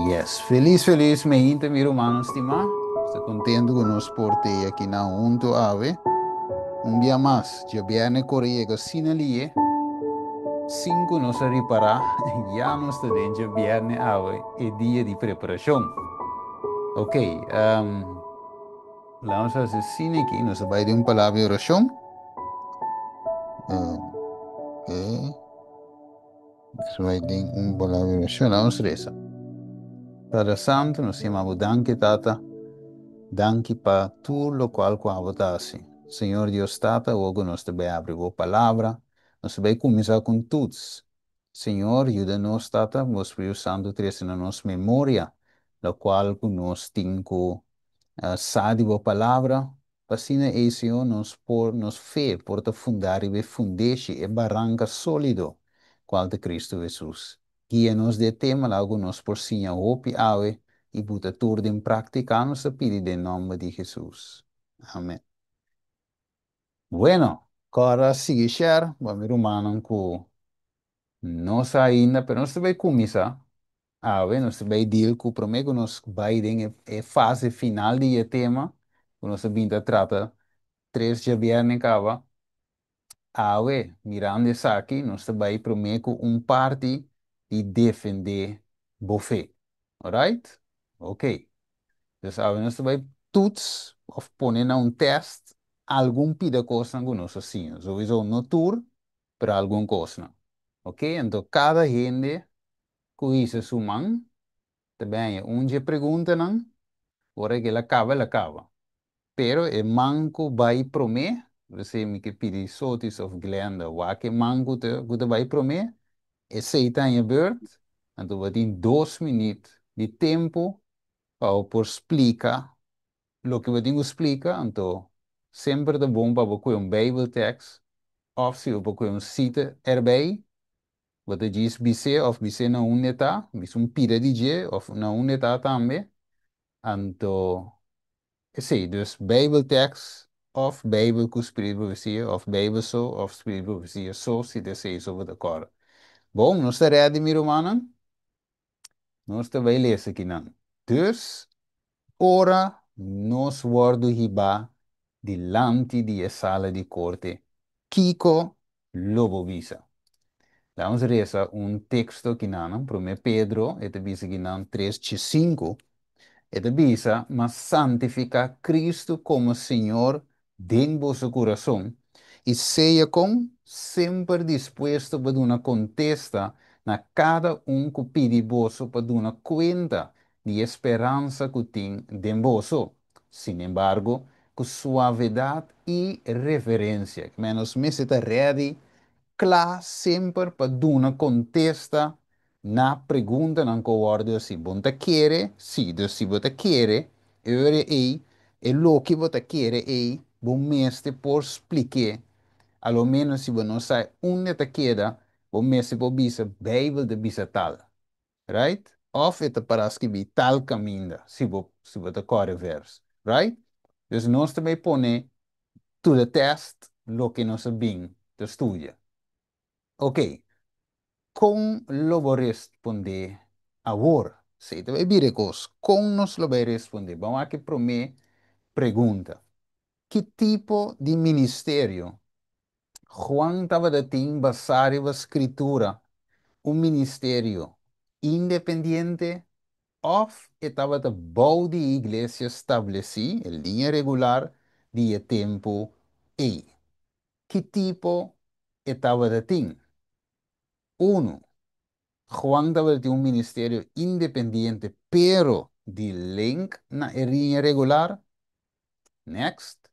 Yes, felis felis meinta mi rumannan stimá. Sta kontentu ku nos por te aki nan huntu awe. Un bia mas, djabièrnè kore yega asina lié, sin ku nos a ripará, ya nos ta den djabièrnè awe, e dia di preparashon. Ok, laga nos hasi asina aki, nos a bai den un palabra di orashon. Ok. Nos bai den un palabra di orashon, laga nos resa. Tata Santu, nos yama bo danki, Tata. Danki pa tur lokual ku abo ta hasi. Señor Dios Tata, awor ku nos ta bai abri bo palabra, nos ta bai kuminsá ku un tuts. Señor, yuda nos, Tata, bo Spiritu Santu trese na nos memoria lokual ku nos tin ku sa di bo palabra, pa asina ei, Señor, nos por, nos fe por ta fundá riba e fundeshi, e baranka sólido, kual ta Kristu Hesus. Guia nos di e tema laga ku nos por siña hopi awe i buta tur den práktika, nos ta pidi den nòmber di Hesus. Amèn. Bueno, kòrda sigui share pa mi rumannan ku no sa ainda, pero nos ta bai kuminsá awe, nos ta bai deal ku promé ku nos bai den e fase final di e tema ku nos a bin ta trata tres djabièrnè kaba. Awe, mirando esaki, nos ta bai promé ku un parti di defendé bo fe. Alright? Ok. Dus awe nos ta bai toets òf pone na un tèst algun pida kosnan ku nos a siña. Souiso no tur, pero algun kosnan. Ok, anto kada hende ku hisa su man ta bèña un dje preguntanan, ora ku el a kaba, el a kaba. Pero e man ku bai promé, p'esei mi ke pidi Sotis òf Glenda wak e man ku ta bai promé, esei ta haña beurt, anto bo tin 2 minüt di tempu pa bo por splika loke bo tin ku splika. Anto semper ta bon pa bo kue un Bijbeltekst òf si bo por kue un sita erbij, bo ta djis bis'é òf bis'é na unda e ta, bisa un pida di dje òf na unda e ta tambe. Anto esei, dus Bijbeltekst òf Bijbel ku Spiritu Profesia òf Bijbel so òf Spiritu Profesia so, si ta esei so bo ta kòrda. Bon, nos ta ready, mi rumannan? Nos ta bai lesa kinan. Dus, ora nos wòrdu hibá dilanti di e sala di korte, kiko lo bo bisa? Laga nos resa un teksto kinan, Promé Pedro, e ta bisa kinan 3:5, e ta bisa, Ma santifiká Kristu komo Señor den boso kurason, i sea kon semper dispuesto pa duna kontesta na kada un ku pidi boso pa duna kuenta di e speransa ku tin den boso. Sin embargo, ku suavedat i reverensia. Ke men nos mester ta ready, kla semper pa duna kontesta na preguntanan ku wòrdu hasi. Bo no ta kere? Sí, dus si bo ta kere, e ora ei, e loke bo ta kere ei, bo mester por splik'é. A lo ménos si bo no sa unda ta keda, bo mester por bisa Beibel ta bisa tal. Right? Òf e ta pará skibí tal kaminda, si bo ta kòrda e vèrs. Right? Dus nos ta bai pone to the test loke nos a bin ta studia. Ok, kon lo bo respondé awor? Sí, ta bai bira e kos. Kon nos lo bai respondé? Ban wak e promé pregunta. Ki tipo di ministerio Juan tabata tin basá riba Skritura? Un ministerio independiente òf e tabata bou di e iglesia stablesí, e liña regular di e tempu ei? Ki tipo e tabata tin? 1, Juan tabata tin un ministerio independiente pero di link na e liña regular. Next.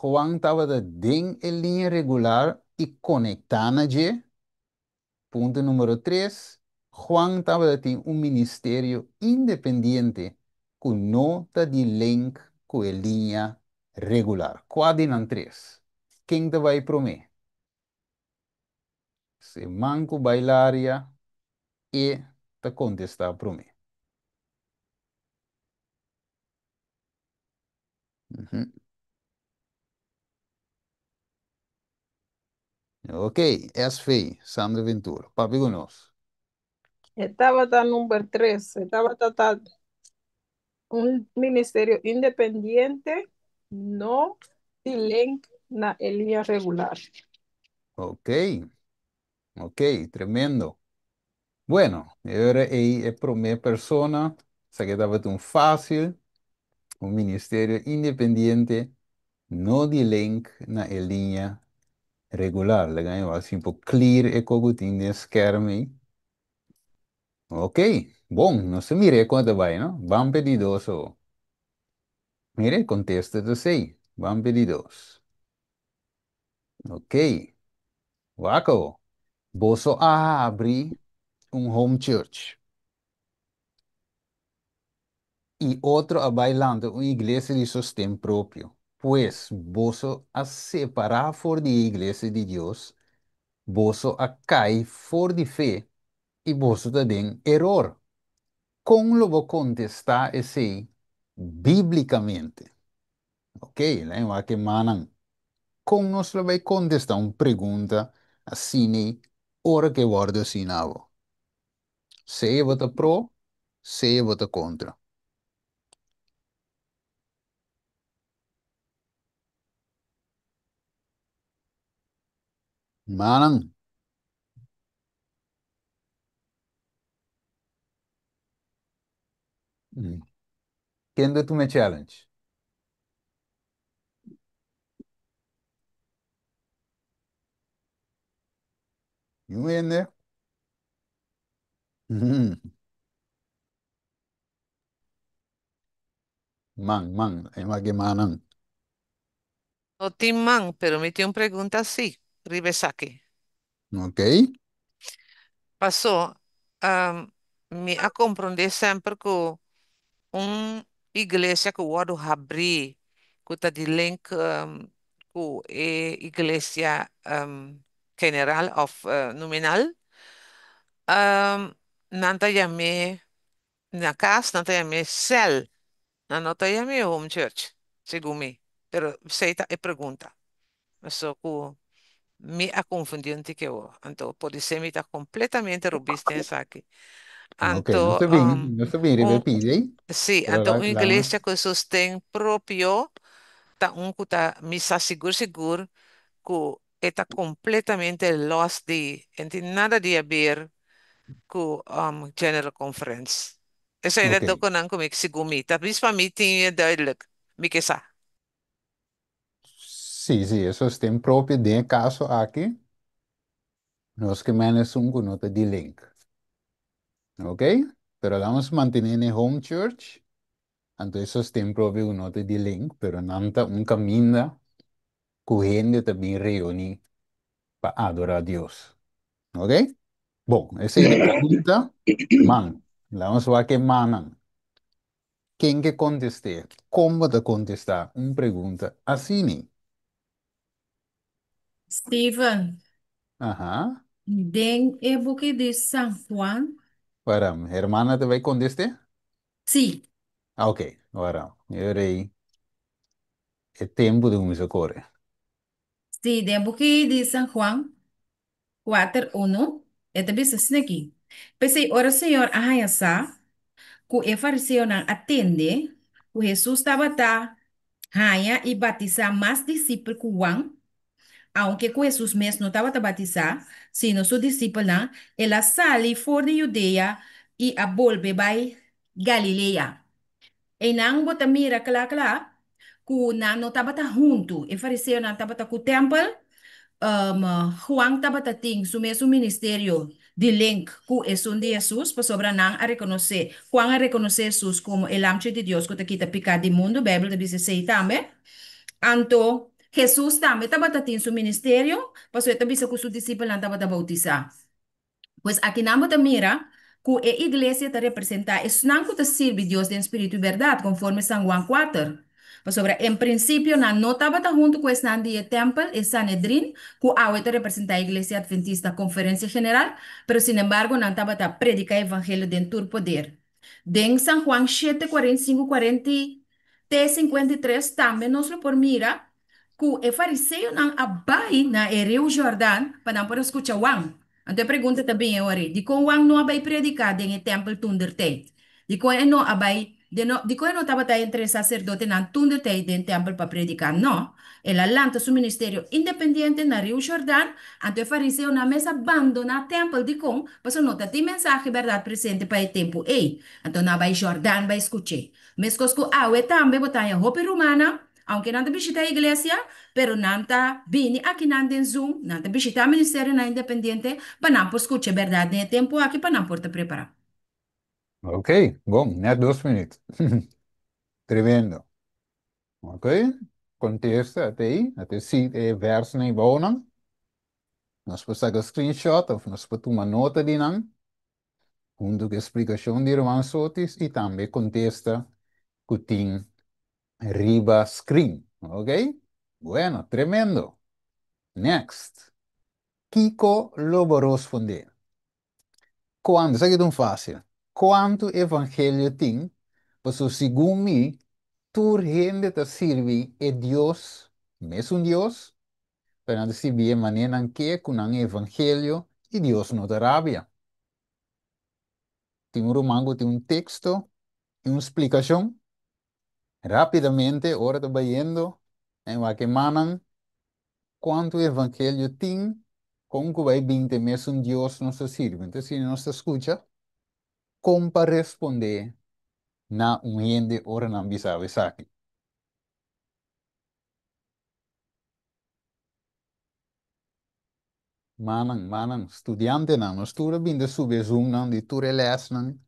Juan tabata den e liña regular i konektá na dje. Punto número 3. Juan tabata tin un ministerio independiente ku no ta di link ku e liña regular. Kua di nan tres? Ken ta bai promé? E man ku bai laria e ta kontestá promé. Ok, SV, Sandra Ventura. Papia ku nos. E tabata number 3. E tabata ta un ministerio independiente, no di link na e liña regular. Ok, ok, tremendo. Bueno, awor e promé persona, esaki tabata un fásil, un ministerio independiente, no di link na e liña regular. Laga mi asina por clear e kos ku tin den skerm ei. Ok, bon, nos ta mira kon ta bai, no? Ban pa e di dos o. Mira, kontesta ta sei. Ban pa e di dos. Ok, wak. Boso a habri un home church. I otro a bai lanta un iglesia di sosten propio. Pues, boso a separá for di iglesia di Dios, boso a kai for di fe i boso ta den eror. Kon lo bo kontestá esei bíblikamente? Ok, laga ku mannan. Kon nos lo bai kontestá un pregunta asina, ora ku wòrdu asina? Sea bo ta pro, sea bo ta kontra. Mannan. Ken ta tuma challenge? You in there? Man, man, e ke mannan. No tin man, pero mi tin un pregunta sí, riba esaki. Ok? Pasó, mi a komprondé semper ku un iglesia ku wòrdu habrí, ku ta di link ku e iglesia general òf nominal, nan ta yam'é na kas, nan ta yam'é cell, nan no ta yam'é home church, segun mi. Pero esei ta e pregunta. So ku mi a konfundí un tiki. Anto, por ser mi ta kompletamente robes aki. Ok, no Anto, ta bin, no ta bin un, repetí, sí, pero anto la, un la iglesia ku sosten propio, ta un ku ta misa sigur sigur ku ta kompletamente los di, e n' tin nada di haber ku General Conference. Esei ta Ok. doko nan ku mi segun mi. Ta bis pa mi tin duidelijk. Mi ke sa. Sí, sí, e sosten propio den kaso aki, nos ke men esun ku no ta di link. Ok? Pero ban mantené na home church, anto e sosten propio ku no ta di link, pero nan ta un kaminda ku hende ta bin reuní pa adorá Dios. Ok? Bon, esei ta e pregunta. Man, ban wak e mannan. Ken ke kontestá? Kon ta kontestá un pregunta asina? Steven, den e buki di San Juan. Para, ruman ta bai kontestá? Sí. Ah, ok. Awor, rei, e tempu ta kuminsá kore. Sí, den buki di San Juan 4:1, e ta bisa aki. P'esei, ora Señor a haña sa, ku e fariseonan a tende, ku Jesus tabata haña i batisá mas disipel ku Juan, aunke ku Jesus mes no tabata batisá, sino su disipelnan, el a sali for di Judea i a bolbe bai Galilea. Einan bo ta mira kla kla, ku nan no tabata huntu, e fariseonan tabata ku tempel, Juan tabata tin su mes ministerio di link ku esun di Jesus, pasobra nan a rekonosé, Juan a rekonosé Jesus komo e lamchi di Dios ku ta kita piká di mundu, Beibel ta bisa esei tambe. Anto, Jesus tambe tabata tin su ministerio, pasobra e ta bisa ku su disipelnan tabata boutisá. Pues aki nan bo ta mira ku e iglesia ta representá esnan ku ta sirbi Dios den spiritu i bèrdat, konforme San Juan 4. Pasobra en prinsipio nan no tabata huntu ku esnan di e tèmpel, e Sanedrin, ku awe ta representá e Iglesia Adventista Konferensia General, pero sinembargo nan tabata prediká e evangelio den tur poder. Den San Juan 7, 45, 40 te 53 tambe nos lo por mira ku e fariseonan a bai na e riu Jordan pa nan por skucha Juan. Anto e pregunta ta bin e ora ei, dikon Juan no a bai prediká den e tèmpel tur der teit? Dikon e no a bai den no, dikon e no tabata entre e saserdotenan tur der teit den tèmpel pa prediká? No, el a lanta su ministerio independiente na Riu Jordan, anto e fariseonan mes a bandoná tèmpel. Dikon? Pasobra no ta tin mensahe bèrdat presente pa e tempu ei. Anto nan a bai Jordan bai skuch'é. Meskos ku awe tambe bo ta haña hopi rumannan Aunke nan ta bishita iglesia, pero nan ta bini akinan den Zoom, nan ta bishita ministerionan independiente pa nan por skucha e bèrdat den e tempu aki pa nan por ta prepará. Ok, bon, nèt 2 minuut. Tremendo. Ok, kontesta ate ei, ate si e vèrsnan ei bounan. Nos por saka screenshot òf nos por tuma nota di nan huntu ku e splikashon di Ruman Sotis i tambe kontesta ku tin riba screen. Ok? Bueno, tremendo. Next. Kiko lo bo rosponde? Kuantu, esaki ta un fácil. Kuantu evangelio tin? Pasobra segun mi, tur hende ta sirbi e Dios, mesun Dios, pero nan ta sirbi e manera nan ke ku nan evangelio i Dios no ta rabia. Tin un ruman ku tin un teksto i un splikashon? Rápidamente, ora ta bayendo, en wak e mannan, kuantu evangelio tin, kon ku bai bin te mesun Dios nos ta sirbi. Entonces, si nos ta skucha, kon pa respondé na un hende ora nan bisa bo esaki? Mannan, mannan, studiantenan, nos tur a bin ta subi e Zoomnan di tur e lèsnan.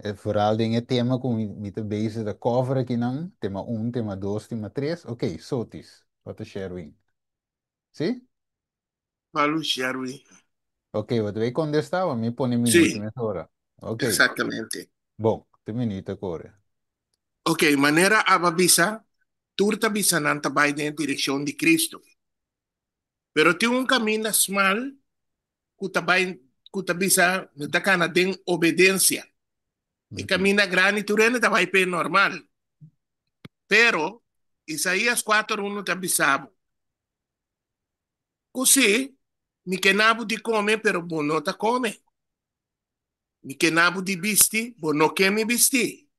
E vooral den e tema ku mi ta bezig ta cover akinan, tema un, tema dos, tema tres. Ok, Sotis, bo ta Sherwin. Si? Palu Sherwin. Ok, bo ta bay contesta o mi pone minuto Sí, mesora? Ok, exactamente. bon, te minuto a kore. Ok, manera aba bisa, tur ta bisa nan ta bai den e direkshon di Cristo. Pero tin un kaminda smal ku ta bai ku ta bisa mi ta kana den obedensia. E kaminda grandi tur hende ta bai p'e normal. Pero Isaías 4:1 ta bisa bo ku si mi ke na bo di kome pero bo no ta kome. Mi ke na bo di bisti, bo no ke mi bisti.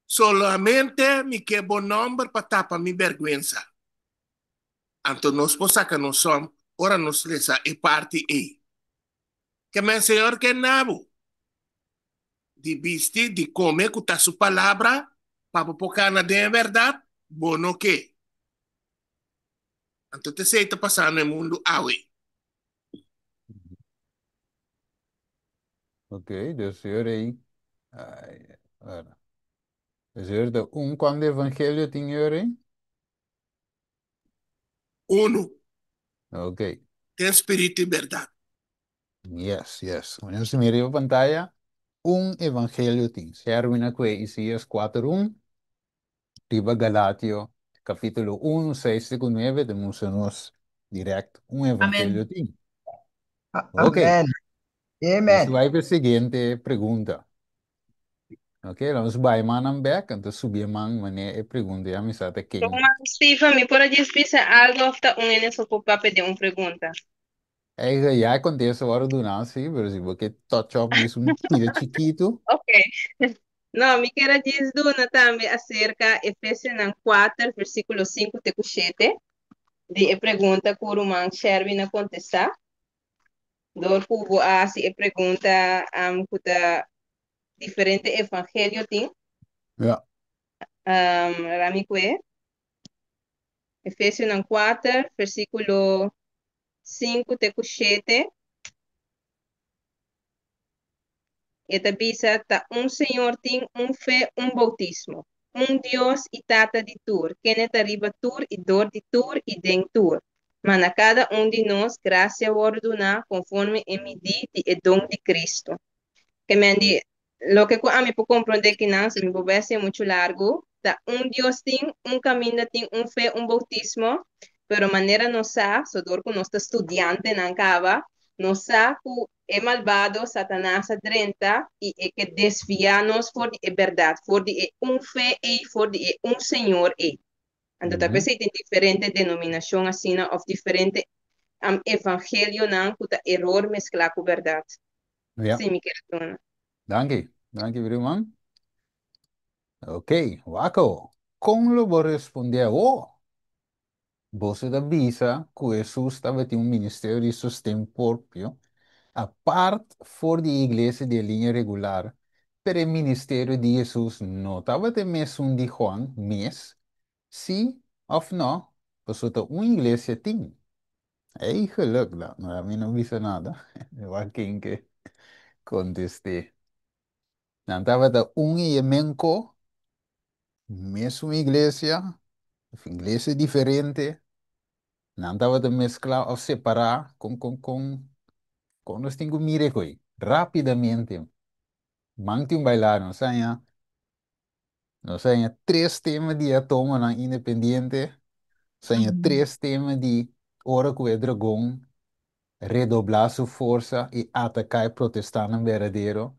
Solamente mi ke bo nòmber pa tapa mi bèrgwensa. Anto nos por saca nos som ora nos lesa e parti ei. Ke men Señor ke na bo di bisti, di come cu ta su palabra pa bo por cana den e berdad, bo no ke. Anto t'esei ta pasando e mundu awe. Ok, dus Señor ei, ai, ora. Dus ta un cuando evangelio tin ei? Uno. Ok. Den spiritu i bèrdat. Yes, yes. Wanneer nos mira riba pantaya, un evangelio tin. Sherwin a kue Isaías 4:1, riba Galatio capítulo 1, 6 te ku 9, ta mustra nos direct un Amen. evangelio tin. Ok. Amen. Nos Amen. bai pa e siguiente pregunta. Ok, nos bai mannan bek, anto subi e man wanneer e pregunta ya mi sa ta ken. Ruman Steven, mi por a djis bisa algo of ta un hende so por papia den un pregunta? Eigenlijk ya e contesta wòrdu duná sí, pero si bo ke touch up djis un pida chikitu. Ok. No, mi kier a djis duna tambe acerca Efesionan 4, versículo 5 te ku 7, di e pregunta ku ruman Sherwin a kontestá. Dor ku bo a hasi e pregunta ku ta diferente evangelio tin. Ja. Rami kue. Efesionan 4, versíkulo 5 te ku 7. E ta bisa, Ta un Señor tin, un fe, un boutismo. Un Dios i Tata di tur, kende ta riba tur i dor di tur i den tur. Ma na kada un di nos grasia wòrdu duná konforme e midí di e don di Kristu. Ke men di, loke ku ami por komprondé kinan, si mi por bai hasié muchu largu, ta un Dios tin, un kaminda tin, un fe, un boutismo, pero manera nos sa, so dor ku nos ta studiantenan kaba, nos sa ku E malbado Satanas a drenta i e ke desviá nos for di e bèrdat, for di e un fe ei, for di e un Señor ei. Anto ta p'esei tin diferente denominashon asina òf diferente Evangelionan ku ta eror mesklá ku bèrdat. Sí, mi kier duna. Danki. Danki, ruman. Ok, wak. Kon lo bo respondé awor? Boso ta bisa ku Hesus tabatin un ministerio di sosten propio, apart for di iglesia di liña regular, pero e ministerio di Hesus no tabata mesun di Juan mes, si òf no? Boso ta un iglesia tin. Eigenlijk, no, ami no bisa nada. Wak ken ke kontestá. Nan tabata un i menko, mesun iglesia, iglesia diferente. Nan tabata mesklá òf separá ku nos tin ku mira koi rápidamente. Mantí un bailá, nos a nos a tres tema di atomonan independiente, sa tres tema di ora ku e dragon redoblá su forsa i ataká e protestantnan berdadero.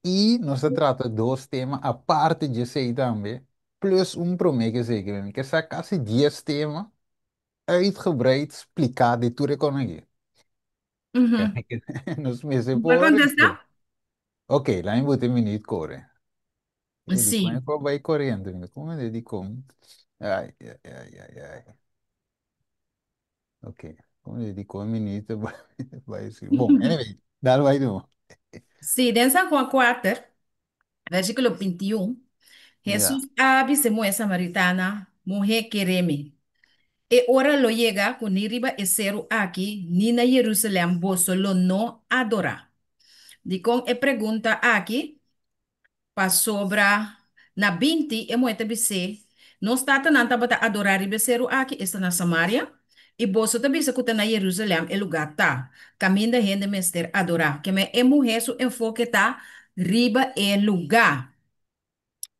I nos a trata dos tema aparte di esei tambe, plus un promé ku esei, ku ta kasi 10 tema uitgebreid spliká di tur ekonomia. Nos mester Por por kontestá? Ok, laga mi buta minüt kore. E di kon Sí. e bai koriente? Kon e di kon? Ai, ai, ai, ai, ai. Ok, kon e di kon minüt bai si. Bon, anyway, dal bai do. Sí, den San Juan 4, versíkulo 21, Hesus a bisa e muhé samaritana: "Muhé, kere mi. E ora lo yega ku ni riba e seru aki, ni na Jerusalèm boso lo no adorá." Di kon e pregunta aki? Pasobra na 20 e muhé ta bis'é: "Nos tatanan tabata adorá riba e seru aki, esta na Samaria, i boso ta bisa ku ta na Jerusalèm e lugá ta, kaminda hende mester adorá." Ke men e muhé su enfoke ta riba e lugá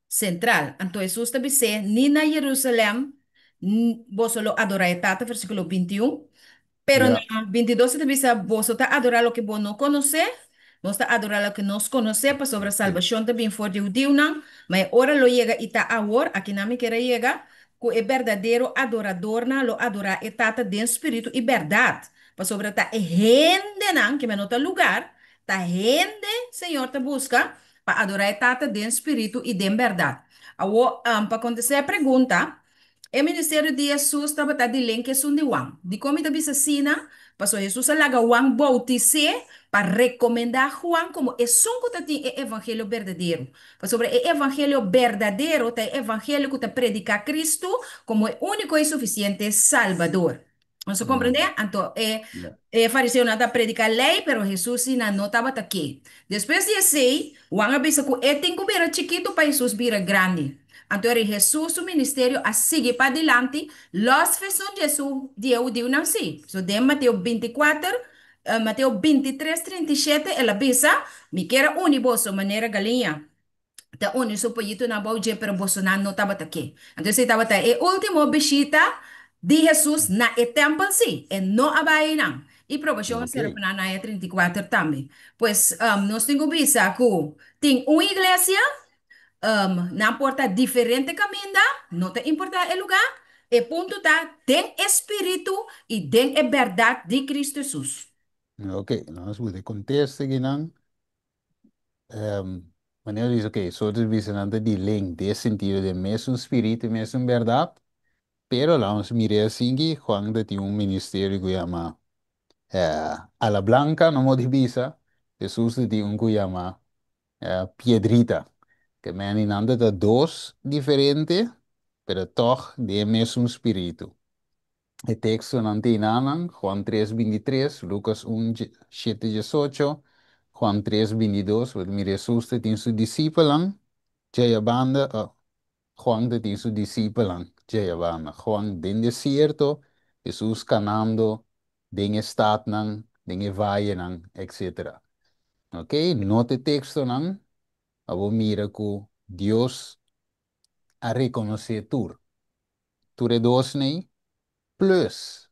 sentral. Anto Hesus ta bis'é: "Ni na Jerusalèm boso lo adorá e Tata", versíkulo 21. Pero na 22 ta bisa: "Boso ta adorá loke bo no konosé, nos ta adorá loke nos konosé, pasobra salbashon ta bin for di hudiunan, ma e ora lo yega i ta awor, aki nan mi ke yega, ku e berdadero adoradónan lo adorá e Tata den spiritu i bèrdat. Pasobra ta e hendenan, ke men no ta lugá, ta hende Señor ta buska pa adorá e Tata den spiritu i den bèrdat." Awor, pa kontestá e pregunta, e ministerio di Hesus tabata di link esun di Juan. Di kon mi ta bisa asina? Pasobra Hesus a laga Juan boutis'é pa rekomendá Juan komo esun ku ta tin e evangelio berdadero. Pasobra e evangelio berdadero ta e evangelio ku ta prediká Kristu komo e úniko i sufisiente Salbador. Nos a komprendé? Anto e e fariseonan ta prediká lei, pero Hesus si nan no tabata ke. Despues di esei, Juan a bisa ku e tin ku bira chikitu pa Hesus bira grandi. Anto eri Hesus su ministerio a sigui padilanti, lòs for esun di esun di e hudiunan sí. So den Mateo 24, Mateo 23, 37, el a bisa: "Mi kier a uni boso manera galiña ta uni su pollitonan bou dje, pero bosonan no tabata ke." Anto esei tabata e último bishita di Hesus na e tèmpel sí, e no a bai einan. I probashon a sera pa nan na aña 34 tambe. Pues nos tin ku bisa ku tin un iglesia, nan por ta diferente kaminda, no ta importá e lugá, e punto ta den e spiritu i den e bèrdat di Kristu Hesus. Ok, nos por kontestá akinan. Manera diz, ok, so bisa nan ta di link den sentido di mesun spiritu i mesun bèrdat, pero laga nos mira asina ku Juan tin un ministerio ku yama Ala Blanca, no di bisa, Hesus tin un ku yama Piedrita. Ke men nan ta dos diferente, pero toch den mesun spiritu. E tekstonan tin nan, Juan 3, 23, Lucas 1, 7, 18, Juan 3, 22, wat mira Hesus tin su disipelnan, djei banda, oh, Juan tin su disipelnan, djei banda. Juan den desierto, Hesus kanando, den stadnan, den vayenan, etc. Ok? Nota e tekstonan, abo mira ku Dios a rekonosé tur. Tur e dos nei, plus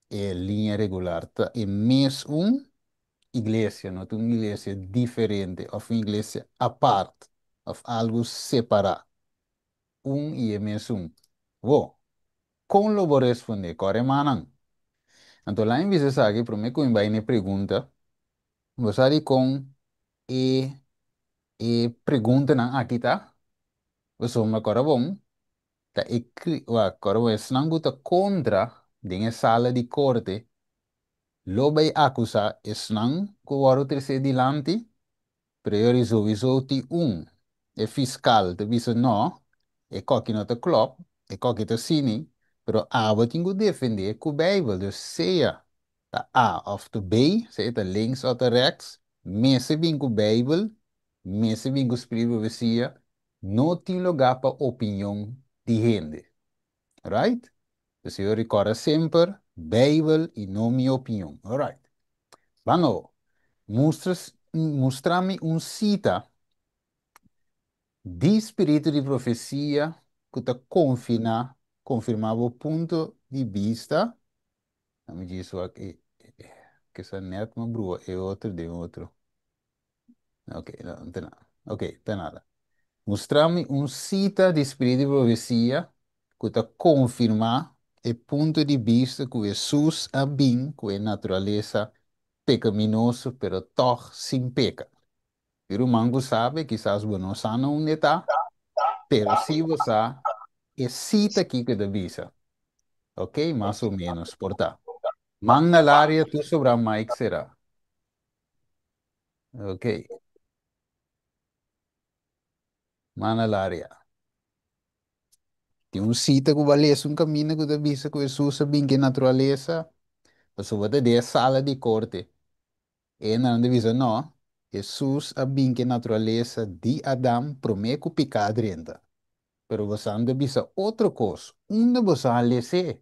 e liña regular ta e mesun iglesia, no un iglesia diferente, òf un iglesia apart, òf algu separá. Un i e mesun. Wo, kon lo bo respondé? Kore mannan. Anto laga mi bisa esaki, promé ku mi bai na e pregunta, bo sa dikon e e preguntanan aki ta? Pasobra kòrda bon, ta e kri, wak, kòrda bon, esnan ku ta kontra den e sala di korte lo bai akusá esnan ku wòrdu tresé dilanti. Pero e ori souwiso tin un. E fiskal ta bisa no, e koki no ta klòp, e koki ta sini, pero abo tin ku defendé ku Beibel. Dus sea ta A òf ta B, sea ta links òf ta rechts, mester bin ku Beibel, mester bin ku spiritu di profesia, no tin lugá pa opinion di hende. Right? Dus e ori kòrda semper Beibel i no mi opinion. Alright. Ban awor. Mustra, mustra mi un sita di spiritu di profesia ku ta konfirmá, konfirmá bo punto di bista. Mi djis aki, ku esei net m'a brua e otro di otro. Ok, no, no tin nada. Ok, tin nada. Mustra mi un sita di spiritu di profesia ku ta konfirmá e punto di bista ku Hesus a bin ku e naturalesa pekaminoso, pero tòg sin peka. E ruman ku sabe, kisas bo no sa na unda ta, pero si bo sa, e sita aki ku ta bisa. Ok, mas o ménos, por ta. Man na laria, tur sobrá mic será. Ok. Man na laria. Tin un sita ku bo a lesa un kaminda ku ta bisa ku Hesus a bin ku e naturalesa, pasobra bo ta den e sala di korte. E nan ta bisa no, Hesus a bin ku e naturalesa di Adam promé ku piká a drenta. Pero bosan ta bisa otro kos, unda bosan a les'é?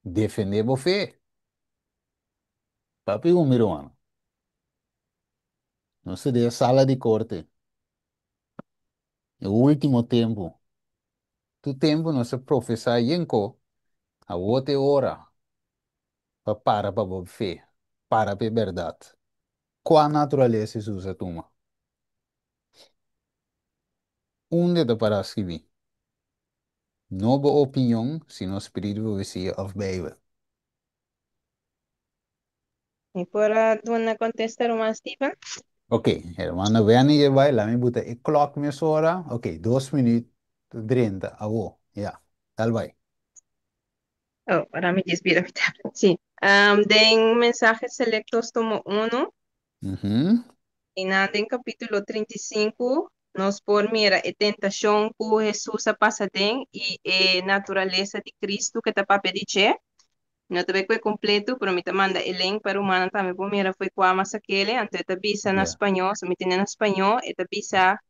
Defendé bo fe. Papia ku mi ruman. Nos ta den e sala di korte. E último tempu. Tur tempu nos a profesá yenko, awor ta e ora pa para pa bo fe, para pa e bèrdat. Kua naturalesa Hesus a tuma? Unda ta pará skibí? No bo opinion, sino spiritu di profesia òf Beibel. Mi por a duna kontesta, ruman Steven? Ok, hermana Wendy e bai, laga mi buta e klòk mesora. Ok, 2 minüt 30, awor, ya, dal bai. Oh, ora mi djis bira mi tablet. Sí. Den Mensajes Selectos tomo 1, i na den kapítulo 35, nos por mira e tentashon ku Hesus a pasa den i e naturalesa di Kristu ku ta papia di dje. No ta bai ku e kompleto, pero mi ta manda e link pa rumannan tambe por mira fo'i kua mas akele. Anto e ta bisa na spañó, so mi tene na spañó, e ta bisa,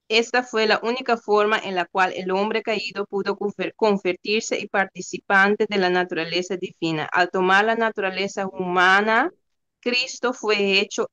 Esta fue la única forma en la cual el hombre caído pudo convertirse y participante de la naturaleza divina. Al tomar la naturaleza humana, Cristo fue hecho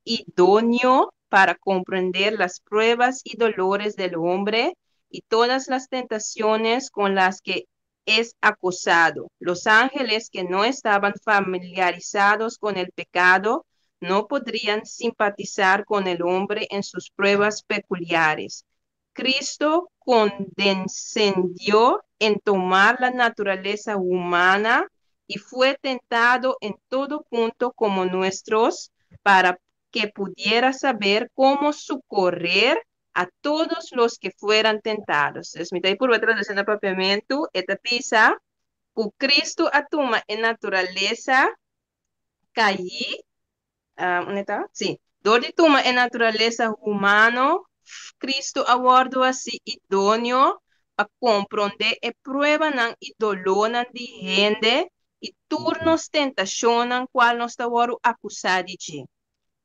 idóneo para comprender las pruebas y dolores del hombre y todas las tentaciones con las que es acosado. Los ángeles que no estaban familiarizados con el pecado no podrían simpatizar con el hombre en sus pruebas peculiares. Cristo condescendió en tomar la naturaleza humana y fue tentado en todo punto como nuestros para que pudiera saber cómo socorrer a todos los que fueran tentados. Dus mi ta purba tradusí na papiamentu, e ta bisa ku Cristo a tuma e naturalesa kaí, unda ta? Sí, dor di tuma e naturalesa humano, Cristo a wòrdu hasí idóneo pa komprondé e pruebanan i dolónan di hende i tur nos tentashonnan kual nos ta wòrdu akusá di dje.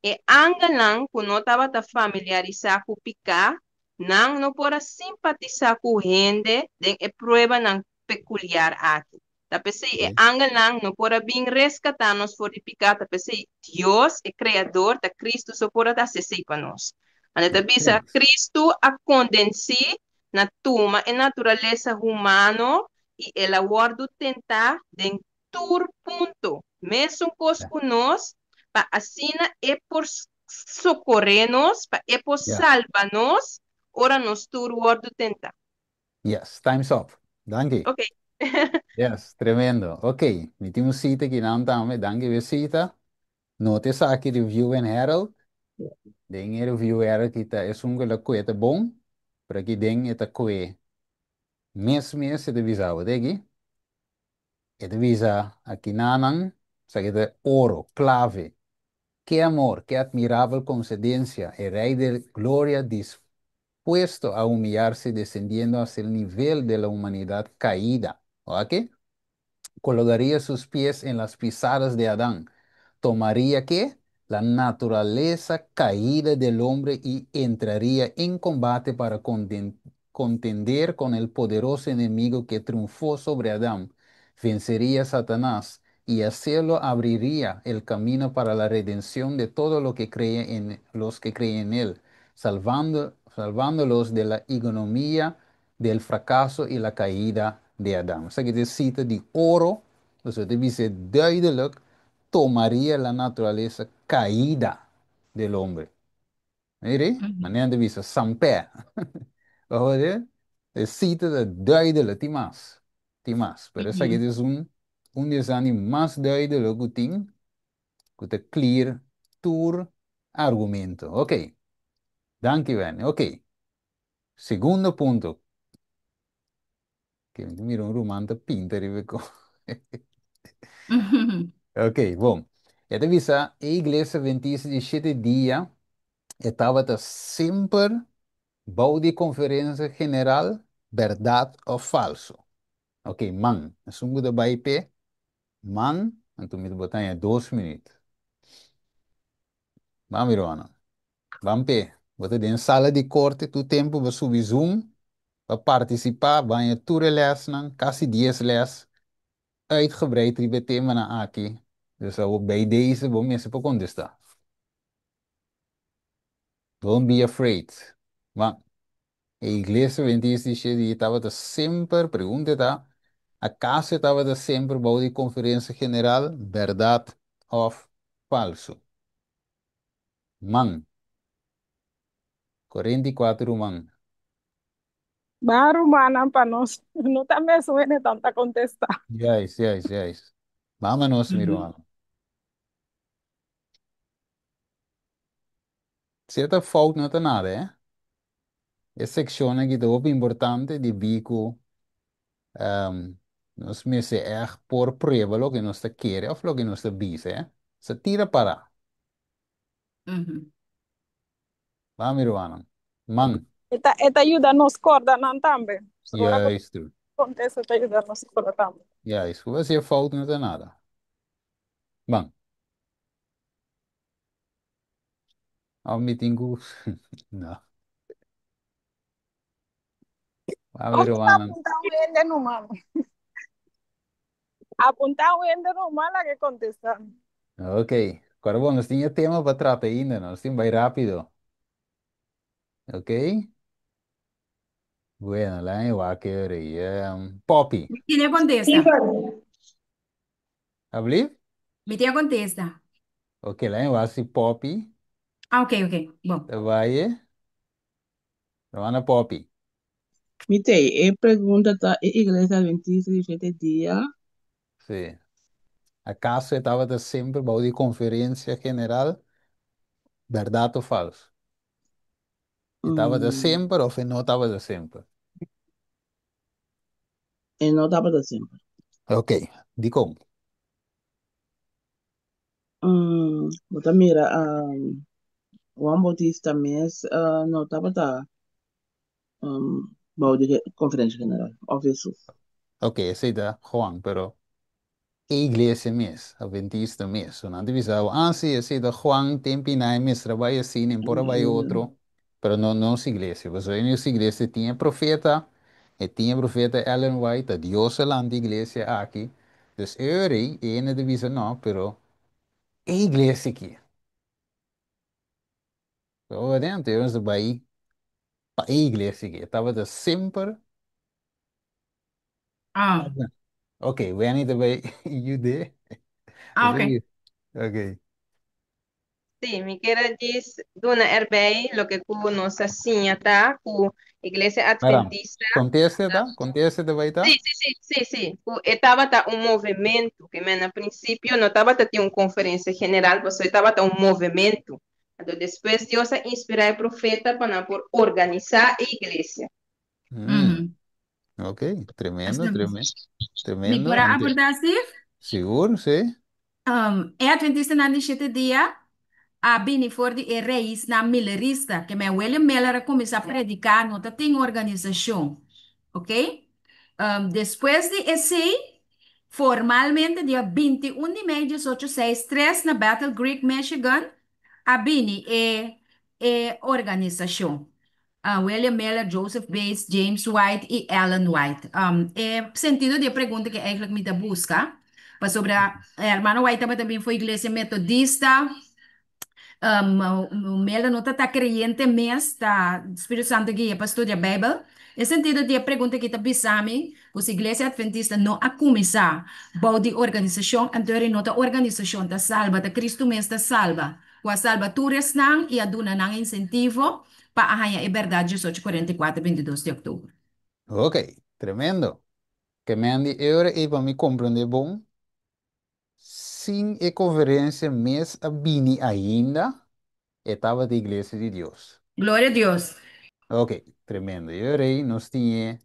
E angelnan ku no tabata familiarisá ku piká, nan no por a simpatisá ku hende den e pruebanan pekuliar aki. Ta p'esei e angelnan no por a bin reskatá nos for di piká, ta p'esei Dios, e Kreador, ta Kristu so por a hasi esei pa nos. Anto ta bisa, Kristu a kondensí na tuma e naturalesa humano i el a wòrdu tentá den tur punto, mesun kos ku nos, pa asina e por sokoré nos, pa e por salba nos ora nos tur wòrdu tentá. Yes, time's up. Danki. Ok. Yes, tremendo. Ok, mi tin un cita aki nan tambe, danki be cita. Nota esaki Review and Herald. Den e Review Herald ki ta esun ku la kue ta bon, pero aki den e ta kue mes mes e ta bisa bo. Te aki? E ta bisa aki nanan, esaki ta oro, clave. Qué amor, qué admirable concedencia, el Rey de Gloria dispuesto a humillarse descendiendo hasta el nivel de la humanidad caída. ¿Ok? Colocaría sus pies en las pisadas de Adán. ¿Tomaría qué? La naturaleza caída del hombre y entraría en combate para contender con el poderoso enemigo que triunfó sobre Adán. Vencería a Satanás y hacerlo abriría el camino para la redención de todo lo que cree en los que creen en él, salvándolos de la ignominia del fracaso y la caída de Adán. Esaki ta cita di oro, dus e ta bisa duidelijk, tomaría la naturaleza caída del hombre. Mire, manera di bisa sampé. Hoor E cita ta duidelijk, tin mas. Tin mas. Pero esaki ta un di esnan mas duidelijk ku tin, ku ta clear tur argumento. Ok. Danki, Ben. Ok. Segundo punto. Ku mira un ruman ta pinta riba ko. Ok, bon. E ta bisa, e iglesia adventista di shete dia tabata semper bou di konferensia general, bèrdat òf falso? Ok, man. Esun ku ta bai p'e, man, anto mi ta bota ya 2 minüt. Ban mira wana. Ban p'e. Bo ta den sala di korte tur tempu bo subi Zoom pa partisipá, baña tur e lèsnan, kasi 10 lès, uitgebreid riba e temanan aki. Dus awor bij deze bo mester por kontestá. Don't be afraid. Ban. E iglesia adventista di shete dia tabata semper, pregunta ta, akaso e tabata semper bou di konferensia general, bèrdat òf falsu? Man. 44 ruman. Ban rumannan pa nos no ta mesun hende tan ta kontestá. Juist, juist, juist. Vámonos, mi ruman. Si ta fout no ta nada, eh? E sekshon aki ta hopi importante di biku nos mester echt por prueba loke nos ta kere òf loke nos ta bisa, eh? Sa tira para. Ban, mi rumannan. Man. E ta yuda nos kòrda nan tambe. Ora ku Juist. kontestá ta yuda nos kòrda tambe. Juist. Ku si fout no ta nada. Ban. Oh, mi tin ku. No. Ban, mi Òf rumannan. apuntá un hende numa. Apuntá un hende numa la ke kontestá. Ok. Awor, bon, nos tin tema pa trata ainda, nos tin bai rápido. Ok? Bueno, la igual que Poppy. Mi tin kontesta. Alsjeblieft? Mi tin kontesta. Ok, la igual si Poppy. Ah, ok. Bon. Vai. Romana Poppy. Mi tin, e pregunta ta, e iglesia adventista di shete dia? Si. Akaso tabata semper bou di konferensia general? Bèrdat òf falsu? Tabata semper òf no tabata semper? E no tabata semper. Ok, dikon. Bo ta mira, Juan Bautista mes no tabata bou di konferensia general, òf Jesus. Ok, esei ta Juan, pero e iglesia mes, adventista mes. So, nan ta bisa, ah, si, esei ta Juan, tempu ei mes, bai asina, por bai otro, pero no nos iglesia. Pasobra nos iglesia tin profeta, i tin profeta Ellen White, a Dios a lanta iglesia aki. Dus e rei, e no ta bisa no, pero e iglesia aki. So, dentro, nos bai pa e iglesia aki. Tabata semper. Ah, Ok, Wenny tambe yuda. Ah, ok. Ok. Sí, mi ke djis duna erbij loke ku nos a siña ta ku Iglesia Maram, Adventista. kontesta ta? Kontesta ta bai ta? Sí. Ku e tabata un movementu, ke men na prinsipio no tabata tin un konferensia general, pasobra e tabata un movementu. Anto despues Dios a inspirá e profeta pa nan por organisá e iglesia. Ok, tremendo, tremendo, Mi tremendo. por a Ante, aportá, Steve? sigur, sí. E Adventistanan di shete dia a bini for di e raisnan millerista, ke men William Miller a kuminsá prediká, no tatin organisashon. Ok? Despues di esei, formalmente dia 21 di mei 1863 na Battle Creek, Michigan, a bini e organisashon. William Miller, Joseph Bates, James White i Ellen White. E sentido di e pregunta ku eigenlijk mi ta buska, pasobra hermano White tabata bin for iglesia metodista, Miller no tabata kreyente mes, ta Spiritu Santu guia pa studia Beibel. E sentido di e pregunta ku ta bisa mi, ku si iglesia adventista no a kuminsá bou di organisashon, anto no ta organisashon ta salba, ta Kristu mes ta salba. Ku a salba tur esnan i a duna nan insentivo pa a haña e bèrdat 1844, 22 di òktober. Ok, tremendo. Ke men di e ora ei pa mi komprondé bon, sin e konferensia mes a bini ainda, e tabata iglesia di Dios. Gloria na Dios. Ok, tremendo. E ora ei nos tin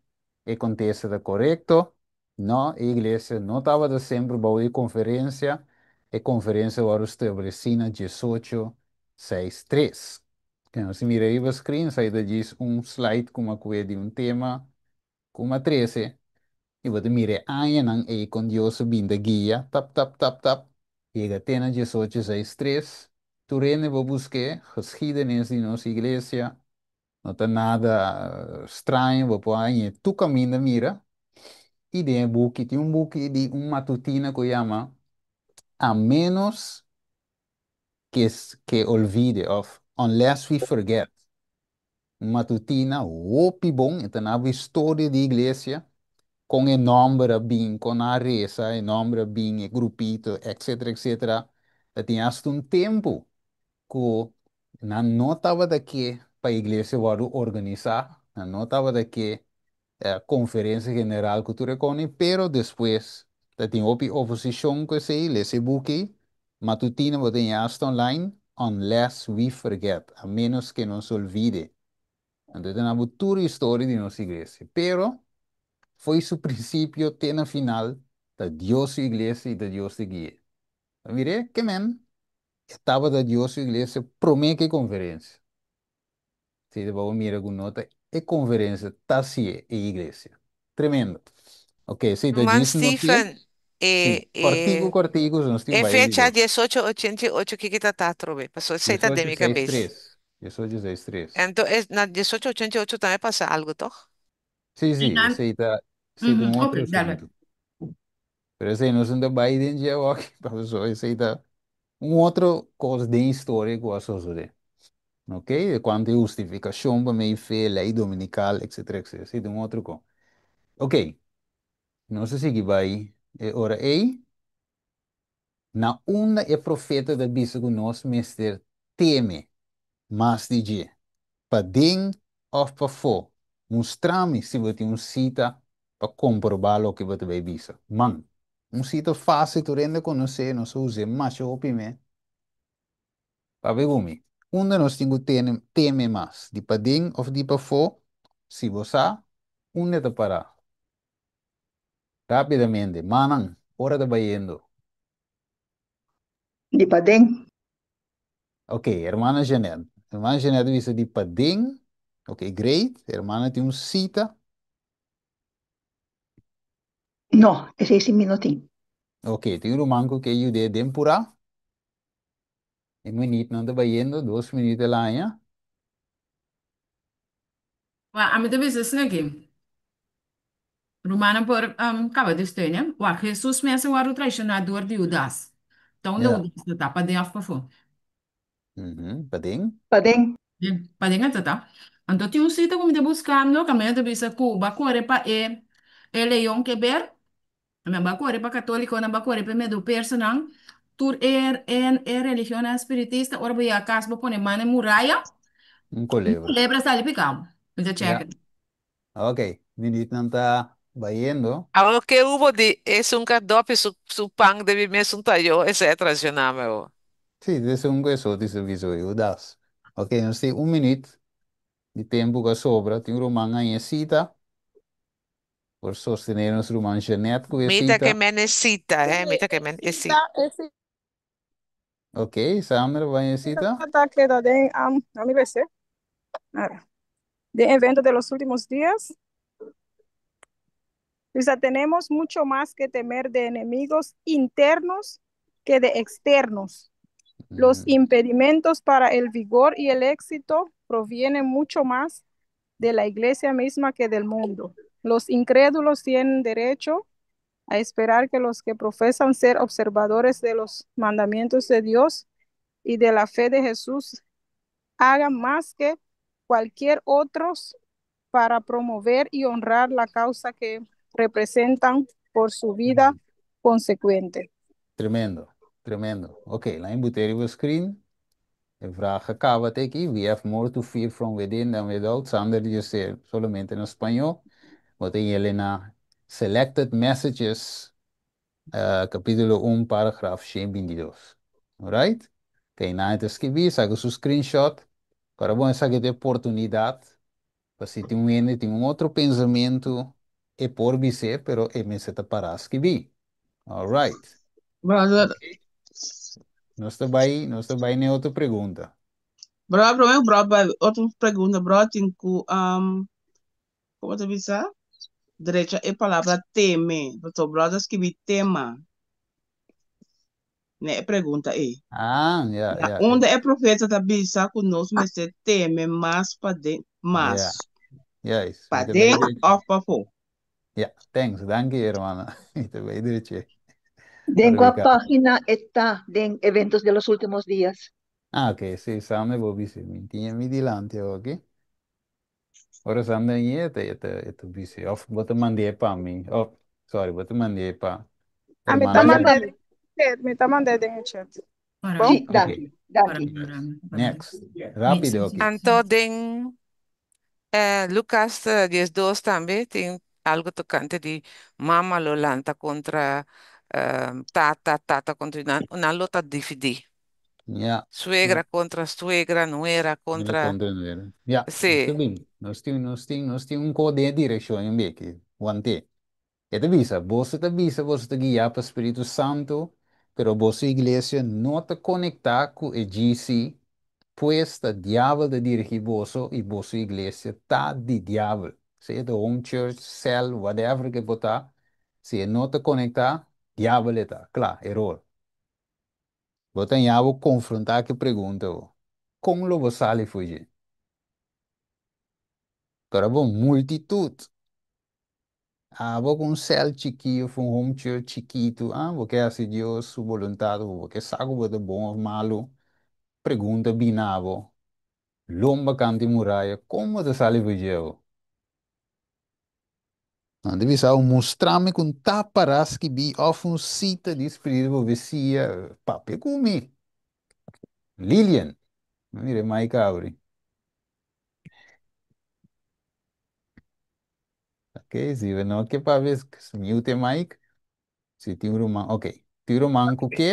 e kontesta ta korekto. No, e iglesia no tabata semper bou di konferensia. E konferensia a wòrdu establesí na 1863. Ku nos mira ei riba screen, esei ta djis un slide ku a di un tema ku a 13. I bo ta mira añanan ei kon Dios a bin ta guia, tap, tap, tap, tap. Yega te na 1863. Tur hende por buska geschiedenis di nos iglesia. No ta nada straño, bo por haña tur kaminda mira. I tin buki, tin un buki di un matutina ku yama A menos que olvide, of Unless We Forget. Un matutina, hopi bon, anto na historia di iglesia, ku e nòmber bin, ku a resa, e nòmber bin, e grupito, etc, etc. Tin hasta un tempu ku nan no tabata ke pa iglesia wòrdu organisá, nan no tabata ke konferensia general ku tur kos, pero despues tin hopi oposishon ku esei, lesa e buki, matutina bo tin hasta online, Unless We Forget, a menos que nos olvide. Anto tin tur historia di nos iglesia, pero for di su prinsipio te na final, ta Dios su iglesia i ta Dios ta guia. Mira, ke men, tabata Dios su iglesia promé ku konferensia. Si bo mira ku no ta e konferensia ta hasi e iglesia. Tremendo. Ok, si, ta Man djis no ke, Stephen, sí, kòrtiku, kòrtiku, nos tin e bai fecha di 1888 ku ta trobe, pasó esei ta den mi kabes. 1863. 1863. Anto, na 1888 tambe a pasa algu, toch? Sí, esei ta un Ok, otro dale. asuntu. Pero esei no ta bai den dje, ok, esei ta un otro kos di historia ku a susedé. Ok? Kuantu hustifikashon pa mi fe, lei dominikal, etc, etc. Esei ta un otro kos. Ok, nos ta sigui bai e ora ei, na unda e profeta ta bisa ku nos mester teme mas di dje. Paden òf pafó. Mustra mi si bo tin un sita pa komprobá loke bo ta bai bisa. Man, un sita fásil tur hende konosé, nos usa masha hopi mes. Pa mi. Unda nos tin ku teme mas? Di paden òf di pafó? Si bo sa, unda ta pará? Rápidamente, mannan, ora ta bayendo. Di paden. Ok, hermana Jeanette. Hermana Jeanette bisa di paden. Ok, great. Hermana tin un sita. No, esei sí mi no tin. Ok, tin un ruman ku ke yuda den purá. Un minüt nan ta bayendo, 2 minüt la. Well, ami ta bisa aki. Rumannan por kaba di steun, Wak, Jesus mes a wòrdu traishoná dor di Judas. Anto, unda Judas ta? Paden òf pafó? Paden. Paden. Paden ta. Anto, tin un sita ku mi ta buskando, ku ami ta bisa ku b'a kore pa e leon ke ber, mi b'a kore pa katólikonan, b'a kore pa medo persanan. Tur e religionnan espiritista, ora bo yega kas bo pone man den muraya, Un un kolebra. kolebra sali pika bo. Mi ta Ja, chèk. ok. Minuutnan ta bayendo. Awor ke hubo di esun ka dòpi su pan den mi mesun tayó, esei a traicioná mi awor. Sí, des un ku esoti su biso Judas. Ok, nos tin un minuut di tempu ku a sobra. Tin un ruman a cita por sostener nos ruman Jeanette ku e Mi ta ke cita. men e cita, Sí, eh, mi ta ke e men e cita, cita. e cita Ok, Sandra va en cita. ta keda den, a mi lesa. De eventos de los últimos días. Dice, tenemos mucho más que temer de enemigos internos que de externos. Los impedimentos para el vigor y el éxito provienen mucho más de la iglesia misma que del mundo. Los incrédulos tienen derecho a esperar que los que profesan ser observadores de los mandamientos de Dios y de la fe de Jesús hagan más que cualquier otros para promover y honrar la causa que representan por su vida consecuente. Tremendo, tremendo. Ok, lijn buteri we screen. E vraag acaba aqui. We have more to fear from within than without. Sander dice solamente en español. Botei Elena Selected Messages, capítulo 1, paragraf 122. Alright? Ok, na te escrevi, saca su screenshot. Agora, bom, essa aqui é oportunidade. Pa si tin un hende tin un otro pensamentu, e por bis'é, pero e mester ta para skibí. Alright. Brother, Ok. Nos ta bai na otro pregunta. Bro, bro, bro, bro, otro pregunta, bro, tin ku, kon ta bisa? Drecha e palabra teme. Pasobra brother a skirbi tema. Na e pregunta ei. Ah, ja, Na ja. unda e profeta ta bisa ku nos mester teme mas paden, mas Ja, juist. Mi ta bai paden drecha. òf pafó? Ja, thanks. Danki, hermana. Mi ta bai drecha. Den kua Rebecca. página está den Eventos de los Últimos Días? Ah, ok, sí, Sander bo bisa. Mi tin mi dilanti, ok? Ora Sander e ta bisa. Of bo ta mand'é pa mi. Oh, sorry, bo ta mand'é pa Ah, mi ta hermana Manda mand'é pa Jeanette. mi. den chat, mi ta mand'é den chat. Para Bon? Sí, Ok. danki, para danki. Yes. para Next. Mi, Rápido, ok. Anto den Lucas 12 tambe tin algo tocante di mama lo lanta contra tata, tata contra nan, nan lo ta dividí. Suegra contra suegra, nuera Nuera contra... contra nuera. Ja, nos ta Sí. bin. Nos tin un ko den direkshon en beki. Wante. E ta bisa, boso ta bisa, boso ta guiá pa Spiritu Santu, pero boso iglesia no ta konektá ku e GC, pues ta diabel ta dirigí boso i boso iglesia ta di diabel. Sea ta home church, cell, whatever ke bo ta, si e no ta konektá, diabel e ta. Kla, eror. Bo ta haña bo konfrontá ku e pregunta bo, Kon lo bo sali fuji? Ora bo multitut. Abo ku un sèl chikí òf un home church chikitu, ah, bo ke hasi Dios su boluntat òf bo ke sa ku bo ta bon òf malu, pregunta bini abo, lomba kanta e muraya, kon bo ta sali fuji abo? Nan ta bisa bo, Mustra mi ku un tapa raskibí òf un sita di spiritu profesia, papia ku mi. Lilian, mira e mic abri. Ok, si bo no ke papia, mute e mic. Si tin un ruman, ok. Tin un ruman ku ke?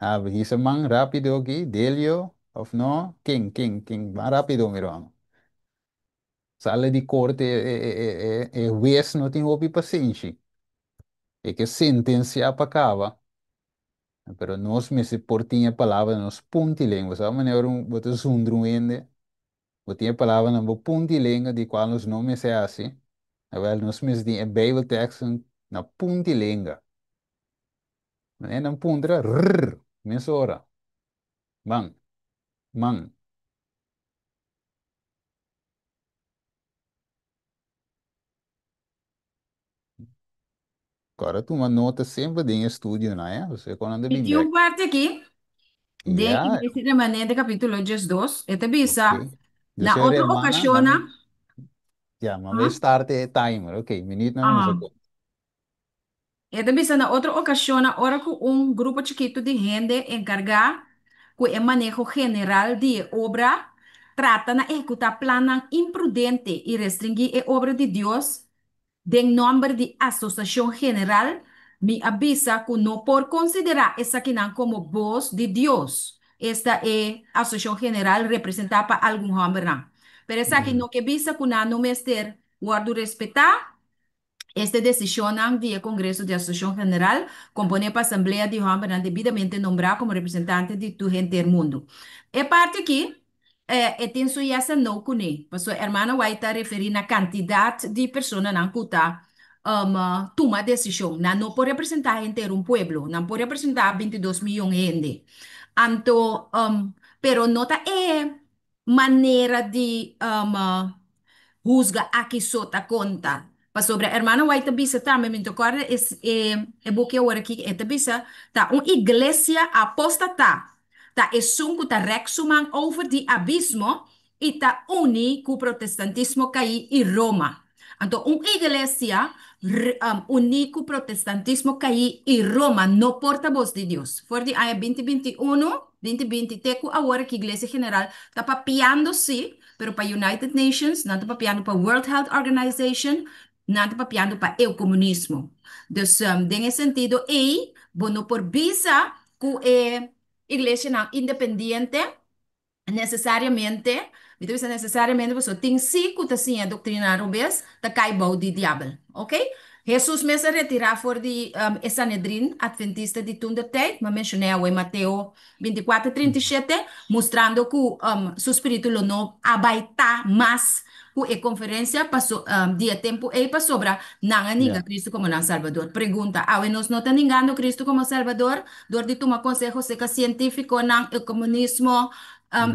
A hisa man rápido aki, Delio, of no? Ken, ken, ken? Ban rápido, mi ruman. Sala di korte, e hues no tin hopi pasenshi. E ke sentensiá pa kaba. Pero nos mester por tin e palabra na nos punti lengua. Sa manera un bo ta zundra un hende, bo tin e palabra na bo punti lenga di kual nos no mester hasi. Awel nos mester tin e Bijbelteksten na punti lenga. Manera nan puntra, rrr, mesora. Ban, man. Kòrda tuma nota semper den e studionan, ya. Pasobra kon nan ta Mi bin tin un bèk. parti aki den Iglesia Remanente capítulo 12. E ta bisa, Ok. Na Dus otro hermana, ocasionnan, mami, ya, mami ah, start e timer. Ok, minuut nan nos a ah, konta. E ta bisa na otro okashon ora ku un grupo chikitu di hende enkargá ku e maneho general di e obra trata na ehekutá plannan imprudente i restringí e obra di Dios den nòmber di Asosiashon General, mi a bisa ku no por konsiderá esakinan komo bos di Dios, esta e Asosiashon General representá pa algun hòmbernan. Pero esaki no ke bisa ku nan no mester wòrdu respetá. Este desishonnan di e Kongreso di Asosiashon General, komponé pa asamblea di hòmbernan debidamente nombrá komo representante di tur henter mundu. E parti akí, e tin su yes en no kuné, pasobra Hermana White ta referí na kantidat di personanan ku ta tuma desishon. Nan no por representá henter un pueblo, nan por representá 22 miyon hende. Anto, pero no ta e manera di husga aki so ta konta. Pasobra Hermana White ta bisa tambe, mi ta kòrda e buki awor aki, e ta bisa, ta un iglesia apóstata ta esun ku ta rèk su man over di abismo i ta uni ku protestantismo kaí i Roma. Anto un iglesia uní ku protestantismo kaí i Roma no por ta bos di Dios. For di aña 2021, 2020 te ku awor aki Iglesia General ta papiando sí, pero pa United Nations, nan ta papiando pa World Health Organization, nan ta papiando pa e komunismo. Dus den e sentido ei, bo no por bisa ku e iglesianan independiente nesesariamente, mi ta bisa nesesariamente pasobra tin sí ku ta siña doktrina robes, ta kai bou di diabel. Ok? Hesus mes a retirá for di e Sanedrin Adventista di tun der tijd, mi a menshoné awe Mateo 24, 37, mustrando ku su spiritu lo no a bai ta mas ku e konferensia paso di e tempu ei pasobra nan a ninga Kristu komo nan Salbador. Pregunta, Awe nos no ta ningando Kristu komo Salbador dor di tuma konseho serka sientífikonan, e komunismo,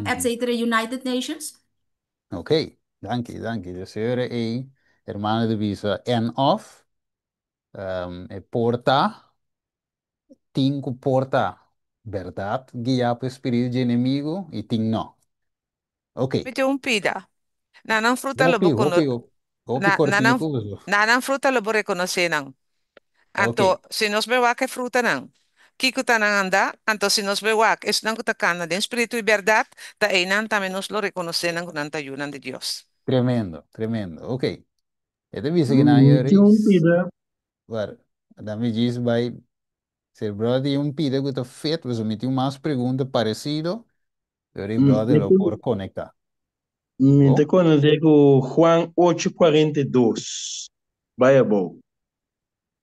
etcetera, United Nations? Ok, danki, danki. De señora ei, hermano de bisa en of, e por ta, tin ku por ta bèrdat guiá pa e spiritu dje enemigu i tin no. Ok. Mi tin un pida. Na nan fruta lo Hopi, bo kono hopi, hopi na na nan kortiku. na nan fruta lo bo rekonosé nan. Ok. Anto si nos bai wak e frutanan, kiko ta nan andá? Anto si nos bai wak esnan ku ta kana den spiritu i bèrdat, ta einan tambe nos lo rekonosé nan ku nan ta yunan di Dios. Tremendo, tremendo. Ok. E ta bisa ku nan Mi tin un yoris. pida. War, dami djis bai. Si e brother tin un pida ku ta fit, pasobra mi tin mas pregunta paresido, pero e brother Mi lo te, por konektá. mi te Bo? konosé ku Juan 8:42. Bai abou.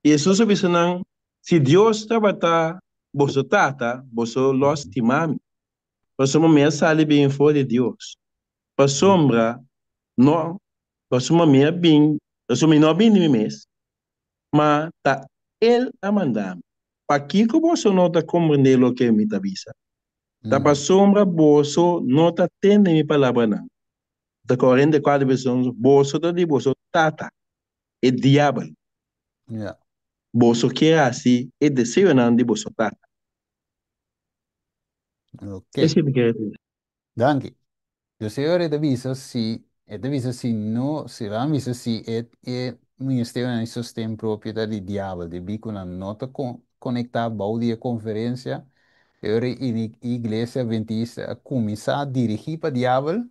Hesus a bisa nan, Si Dios tabata boso Tata, boso lo a stima mi, pasobra mi a sali bin for di Dios. Pasobra no, pasobra mi a bin, pasobra mi no a bin di mi mes, ma ta El a manda mi. Pakiko boso no ta komprendé loke mi ta bisa? Ta pasobra boso no ta tende mi palabranan. Ta 44 verso Boso ta di boso tata, e diabel. Boso kier hasi e deseonan di boso tata. Esei mi kier bisa. Danki. José e ta bisa si e ta bisa si no si nan bisa si e e ministerionan di sosten propio ta di diabel debí ku nan no ta konektá bou di e konferensia e ora e iglesia adventista a kuminsá dirigí pa diabel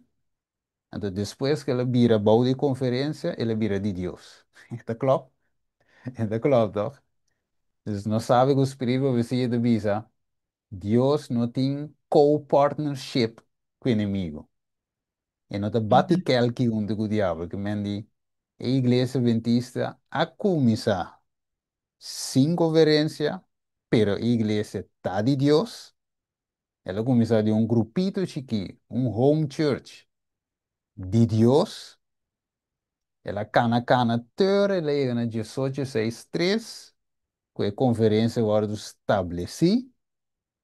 anto despues ku el a bira bou di e konferensia el a bira di Dios. E ta klòp? E ta klòp tòg? Dus nos sabi ku spiritu profesia ta bisa Dios no tin co-partnership ku enemigu. E no ta bati kelki huntu ku diabel. Ke men di e iglesia adventista a kuminsá sin konferensia, pero e iglesia ta di Dios. El a kuminsá di un grupito chikí, un home church di Dios. El a kana kana tur el a yega na 1863 ku e konferensia wòrdu stablesí,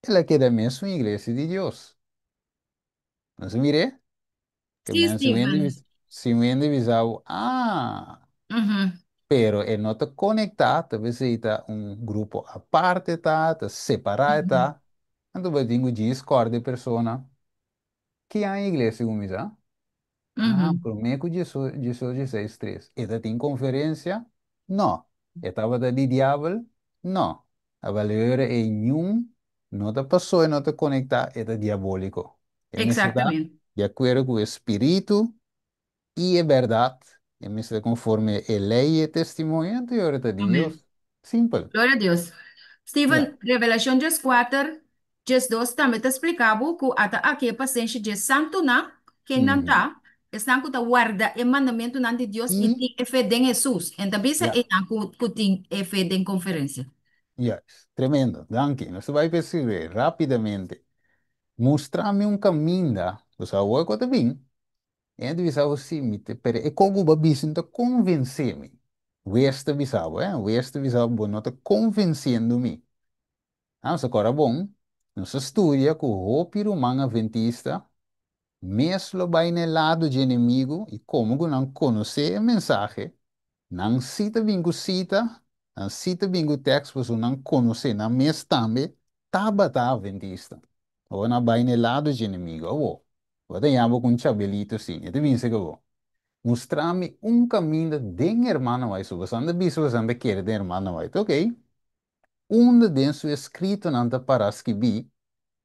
el a keda mesun Iglesia di Dios. Nos a mir'é? Ke Sí, men si un hende Steven. si un hende bisa bo, ah, pero e no ta konektá, ta p'esei ta un grupo aparte ta, ta separá e ta, anto bo tin ku djis kòrda e persona, ki aña iglesia kuminsá? Ah, promé ku 1863. E ta tin konferensia? No. E tabata di diabel? No. Awèl e ora ei niun no ta pasó e no ta konektá, e ta diabóliko. E mester ta Exactamente. di akuerdo ku e spiritu i e bèrdat, e mester ta konforme e lei i e testimonio, anto e ora ta di Amén. Dios. Simpel. Gloria a Dios. Ya. Steven, Revelacion 14, 12 tambe ta splica bo cu ata aki e pasenshi dje santunan, ken nan ta? Esnan cu ta warda e mandamentunan di Dios i I, tin e fe den Hesus. En ta bisa einan cu tin e fe den conferencia. Juist. Tremendo. Danki. Nos ta bai pescribe rapidamente. Mustra mi un caminda, bo sa awor cu ta bin? E ta bisa bo si, mi te, pero e con cu bo a bisa no ta convence mi. Wes ta bisa bo, eh? Wes ta bisa bo, bo no ta convenciendo mi. Ah, nos a cora bon, nos a studia cu hopi ruman adventista mes lo bai na e lado dje enemigo i como cu nan conoce e mensahe, nan si ta bin cu cita, nan si ta bin cu tekst pasobra nan conoce, nan mes tambe tabata adventista. Awor nan a bai na e lado dje enemigo. Awor, bo ta yama bo cu un chabelito si, e ta binse cu bo. Mustra mi un caminda den Hermana White. So boso anda bisa boso anda kere den Hermana White. Ok. Unda den su escritonan ta para skibí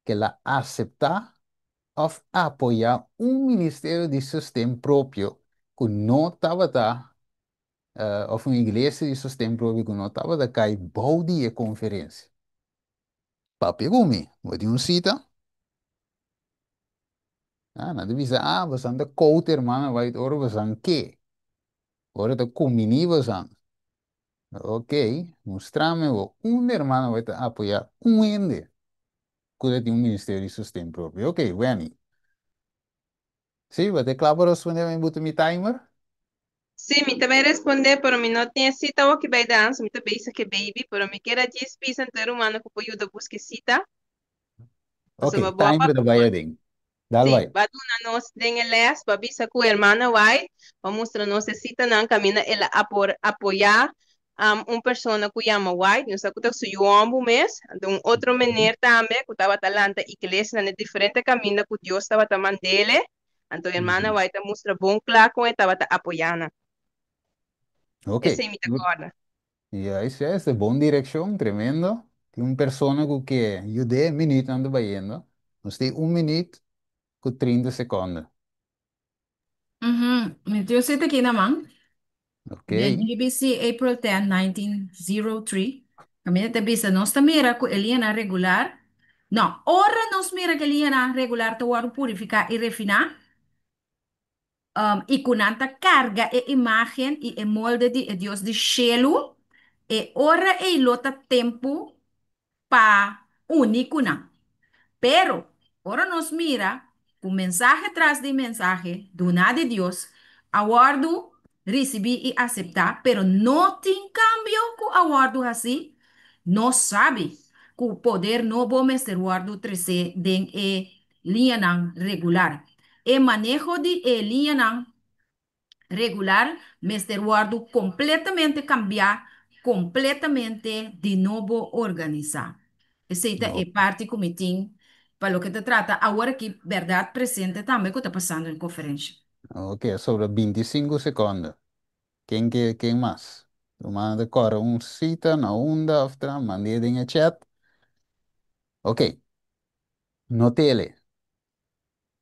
cu el a acepta of apoya un ministerio di sosten propio cu no tabata of un iglesia di sosten propio cu no tabata cay bou di e conferencia. Papia cu mi, bo tin un cita? Ah, nan ta bisa, ah, bosan ta koud hermana White ora bosan ke. Ora ta kumbiní bosan. Ok, mustrame bo unda hermana White ta apoya un hende ku ta tin un ministerio di sosten propio. Ok, Wenny. Sí, bo ta kla pa responde mi buta mi timer? Sí, mi ta bai respondé, pero mi no tin e sita awor ki bai dansa, mi ta bezig ku e baby, pero mi kier a djis bisa anto e rumannan ku por yuda buska e sita. Ok, Pasobra bo a timer ta papia bai aden. Dal Sí, bai. ba duna nos den e les, ba bisa ku hermana White, ba mustra nos e sitanan kaminda el a por apoyá un persona ku yama White, nos sa ku ta su yu hombu mes, anto un otro meneer tambe ku tabata lanta iglesianan den diferente kaminda ku Dios tabata mand'ele, anto hermana White a mustra bon kla kon e tabata apoyá nan. Ok. Esei mi ta kòrda. Juist, juist, e bon direkshon, tremendo. Tin un persona ku ke yud'é, minuutnan ta bayendo. Nos tin un minuut ku 30 sekonde. Mi tin un sita aki na man. Ok. Den GBC April 10, 1903. Kaminda ta bisa nos ta mira ku e liñanan regular. No, ora nos mira ku e liñanan regular ta wòrdu purifiká i refiná, i ku nan ta karga e imágen i e molde di e Dios di shelu, e ora ei lo ta tempu pa uni ku nan. Pero, ora nos mira ku mensahe tras di mensahe duná di Dios a wòrdu risibí i aseptá, pero no tin kambio ku a wòrdu hasí, nos sabi ku poder nobo mester wòrdu tresé den e liñanan regular. E maneho di e liñanan regular mester wòrdu kompletamente kambiá, kompletamente di nobo organisá. Esei ta e parti ku mi tin pa loke ta trata awor aki bèrdat presente tambe ku ta pasando den konferensha. Ok, sobra 25 sekonde. Ken ke ken mas? Ruman ta kòrda un sita na unda òf tra, mand'é den e chat. Ok, not'ele.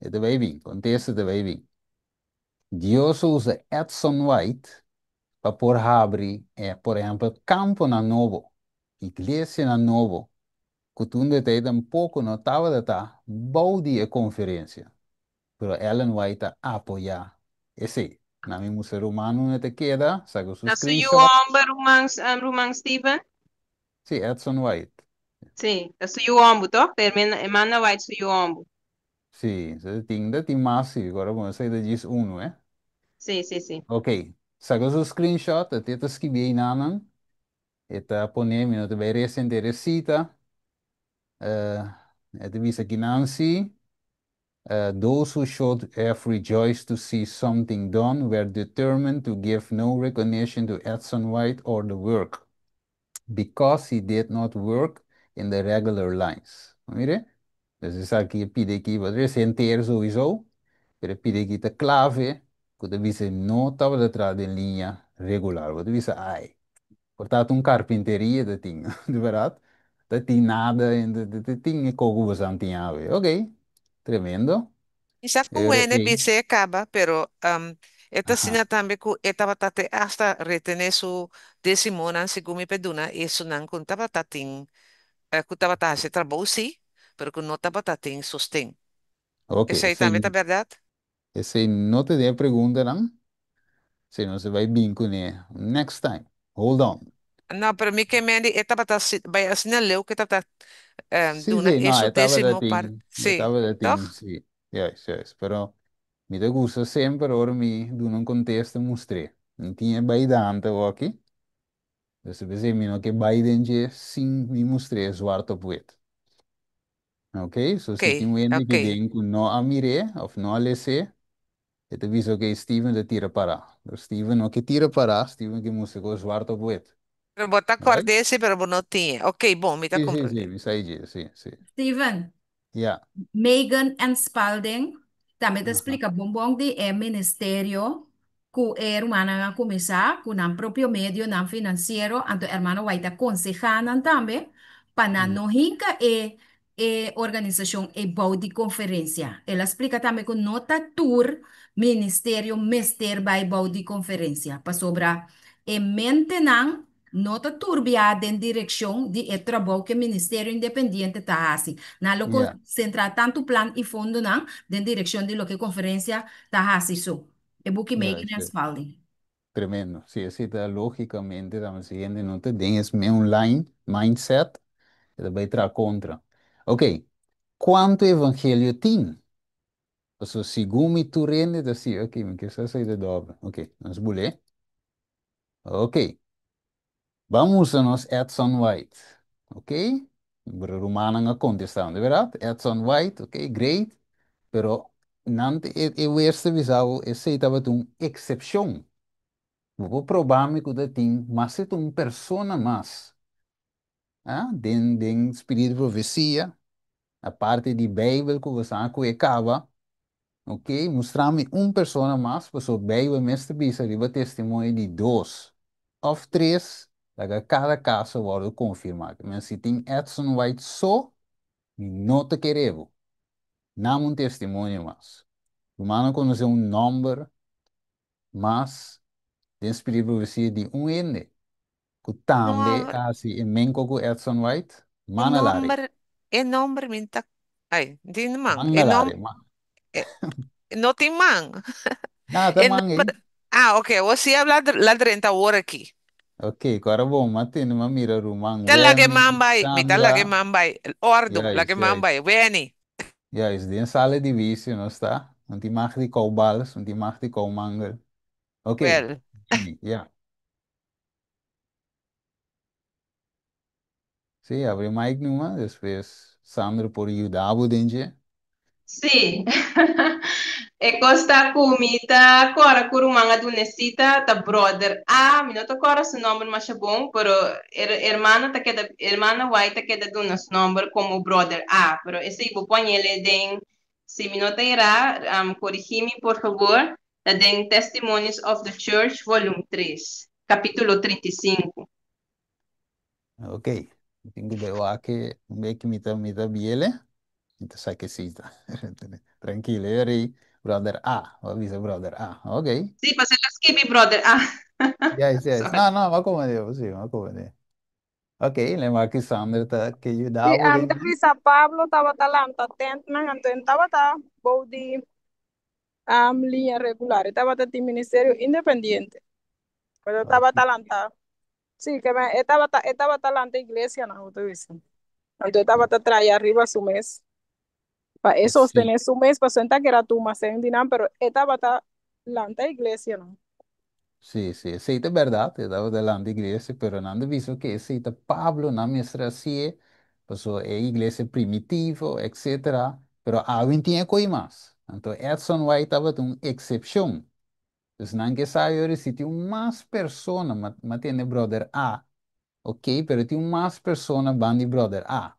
E ta bai bin, kontesta ta bai bin. Dios a usa Edson White pa por habri e, por ehempel, kamponan nobo, iglesianan nobo, ku tur de tei tampoko no tabata ta bou di e konferensia. Pero Ellen White a apoyá esei. Na mi mustra ruman unda ta keda, saka su Ta su yu screenshot. hòmber, ruman, ruman Steven? Sí, Edson White. Sí, ta su yu hòmber, tòg? Ta hermana White su yu hòmber. Sí, se tin, ta tin mas, sí, awor bon, esei ta djis unu, eh. Sí, sí, sí. Ok, saka su screenshot, e ta skibi einan, e ta pone, mi no ta bai resa henter e sita, e ta bisa ki nan si, Those who should have rejoiced to see something done were determined to give no recognition to Edson White or the work, because he did not work in the regular lines. Mire, dus esaki e pide aki, bo ta resa henter sowieso, pero e pide aki ta clave, ku ta bisa no tabata traha den liña regular. Bo ta bisa, ai. Por ta un carpinteria ta tin, di berdad. Ta tin nada, ta tin e coco bosan tin awe. Ok, tremendo. Mi sa ku Ero wene ei. bis'é kaba, pero e ta asina tambe ku e tabata te asta retené su désimonan segun mi pe duna esunnan ku tabata tin ku tabata hasi trabou sí, pero ku no tabata tin sosten. Ok, Esei esei, tambe ta bèrdat? esei no ta den e preguntanan, esei nos ta bai bin kuné next time. Hold on. No, pero mi ke mende e tabata bai asina leu ku e tabata Sí, duna sí, e no, su e tabata désimo par tin, e sí, tabata tòg? tin, sí, juist, juist. Pero mi ta gusta semper ora mi duna un contesta mustr'é. Mi tin e bai dante awor aki. Dus p'esei mi no ke bai den dje sin mi mustr'é zwart op wit. Ok, so Ok, si tin un hende ok. ki den ku no a mir'é òf no a les'é, e ta bisa ok, Steven ta tira pará. Pero Steven no ke tira pará, Steven ke mustra ku zwart op wit. Pero bo ta Alright? kòrd'é sí, pero bo no tin e. Ok, bon, mi ta Sí, sí, sí, komprondé. mi sa dje, sí, sí. Steven. Ja. Megan and Spalding tambe ta splika bon bon di e ministerio ku e rumannan a kuminsá ku nan propio medionan finansiero, anto hermano White ta konsehá nan tambe pa nan no hinka e e organisashon ei bou di konferensia. El a splika tambe ku no ta tur ministerio mester bai bou di konferensia pasobra e mentenan no ta turbia den direkshon di e trabou ku e ministerio independiente ta hasi. Nan lo konsentrá tantu plan i fondonan den direkshon di loke e konferensia ta hasi so. E buki Megan en Spalding. Tremendo. Sí, esei ta lógicamente tambe si hende no ta den es meun line, mindset, e ta bai traha kontra. Ok, kuantu evangelio tin? Pasobra segun mi tur hende ta si, ok, mi ke sa esei ta dòbel. Ok, nos bul'é. Ok. Ban mustra nos Edson White. Ok. Bro rumannan a contesta, no verdad? Edson White, ok, great. Pero nan e, e wers ta bisa bo esei tabata un excepcion. Bo por proba mi cu ta tin mas e ta un persona mas. Ah, den, den spiritu di profecia, aparte di Bijbel cu bo sa cu e caba, Ok, mustra mi un persona mas, pasobra Bijbel mes ta bisa riba testimonio di dos of tres, laga kada kaso wòrdu konfirmá. Men si tin Edson White so, mi no ta kere bo. Nami un testimonio mas. Rumannan konosé un nòmber mas den spiritu profesia di un hende ku tambe Nòmber, a hasi e menko ku Edson White, e Mana Lare. nòmber, e nòmber mi ta, ai, tin man, e Manga nòmber, Lare. Ma, no tin man. nada ta E man nòmber, ei. ah, ok, awor si a ladrenta awor aki. Ok, ku ora bon, m'a tende, m'a mira ruman Ta laga e Wenny, man bai, mi ta laga e Sandra. man bai. Òrdu, laga Juist, e man bai. juist. Weni. Juist, den sala di visio nos ta. Un tin mag di kou bals, un tin mag di kou mangel. Ok, Wel. Wenny, ja. Sí, abri mic numa, despues Sandra por yuda bo den dje. Sí. E kos ta ku mi ta kòrda ku ruman a duna e sita ta bròder A, mi no ta kòrda su nòmber masha bon, pero hermano ta keda, hermana White ta keda duna su nòmber komo bròder A, pero esei bo pon el den, si mi no ta erá, korigí mi por fabor, ta den Testimonies of the Church, volume 3, kapítulo 35. Ok, mi tin ku bai wak un bek mi ta biele, mi ta sa ke si ta. Trankilo, e rei brother A, bo a bisa brother A, ok. Sí, pasobra el a skibi brother A. Yes, yes. Sorry. No, no, m'a komprendé bo, sí, m'a komprendé. Ok, le wak Sander ta ke Sí, yuda bo ami den ta bisa Pablo tabata lanta tentnan, anto en tabata bou di liña regular, e tabata tin ministerio independiente, pero tabata lanta. Sí, ke men, e tabata lanta iglesianan, bo ta bisa. Anto e tabata trae ariba su mes pa e sostené su mes, pasobra e ta kere tuma sen di nan, pero e tabata lanta iglesianan. Sí, sí, esei ta bèrdat, e tabata lanta iglesia, pero nan ta bisa ku esei ta Pablo, nan mester hasié, pasobra e iglesia primitivo, etcétera, pero awe tin e koi mas. Anto Edson White tabata un eksepshon. Dus nan ke sa yori si tin un mas persona, m'a tende brother A, ok, pero tin un mas persona bandi brother A.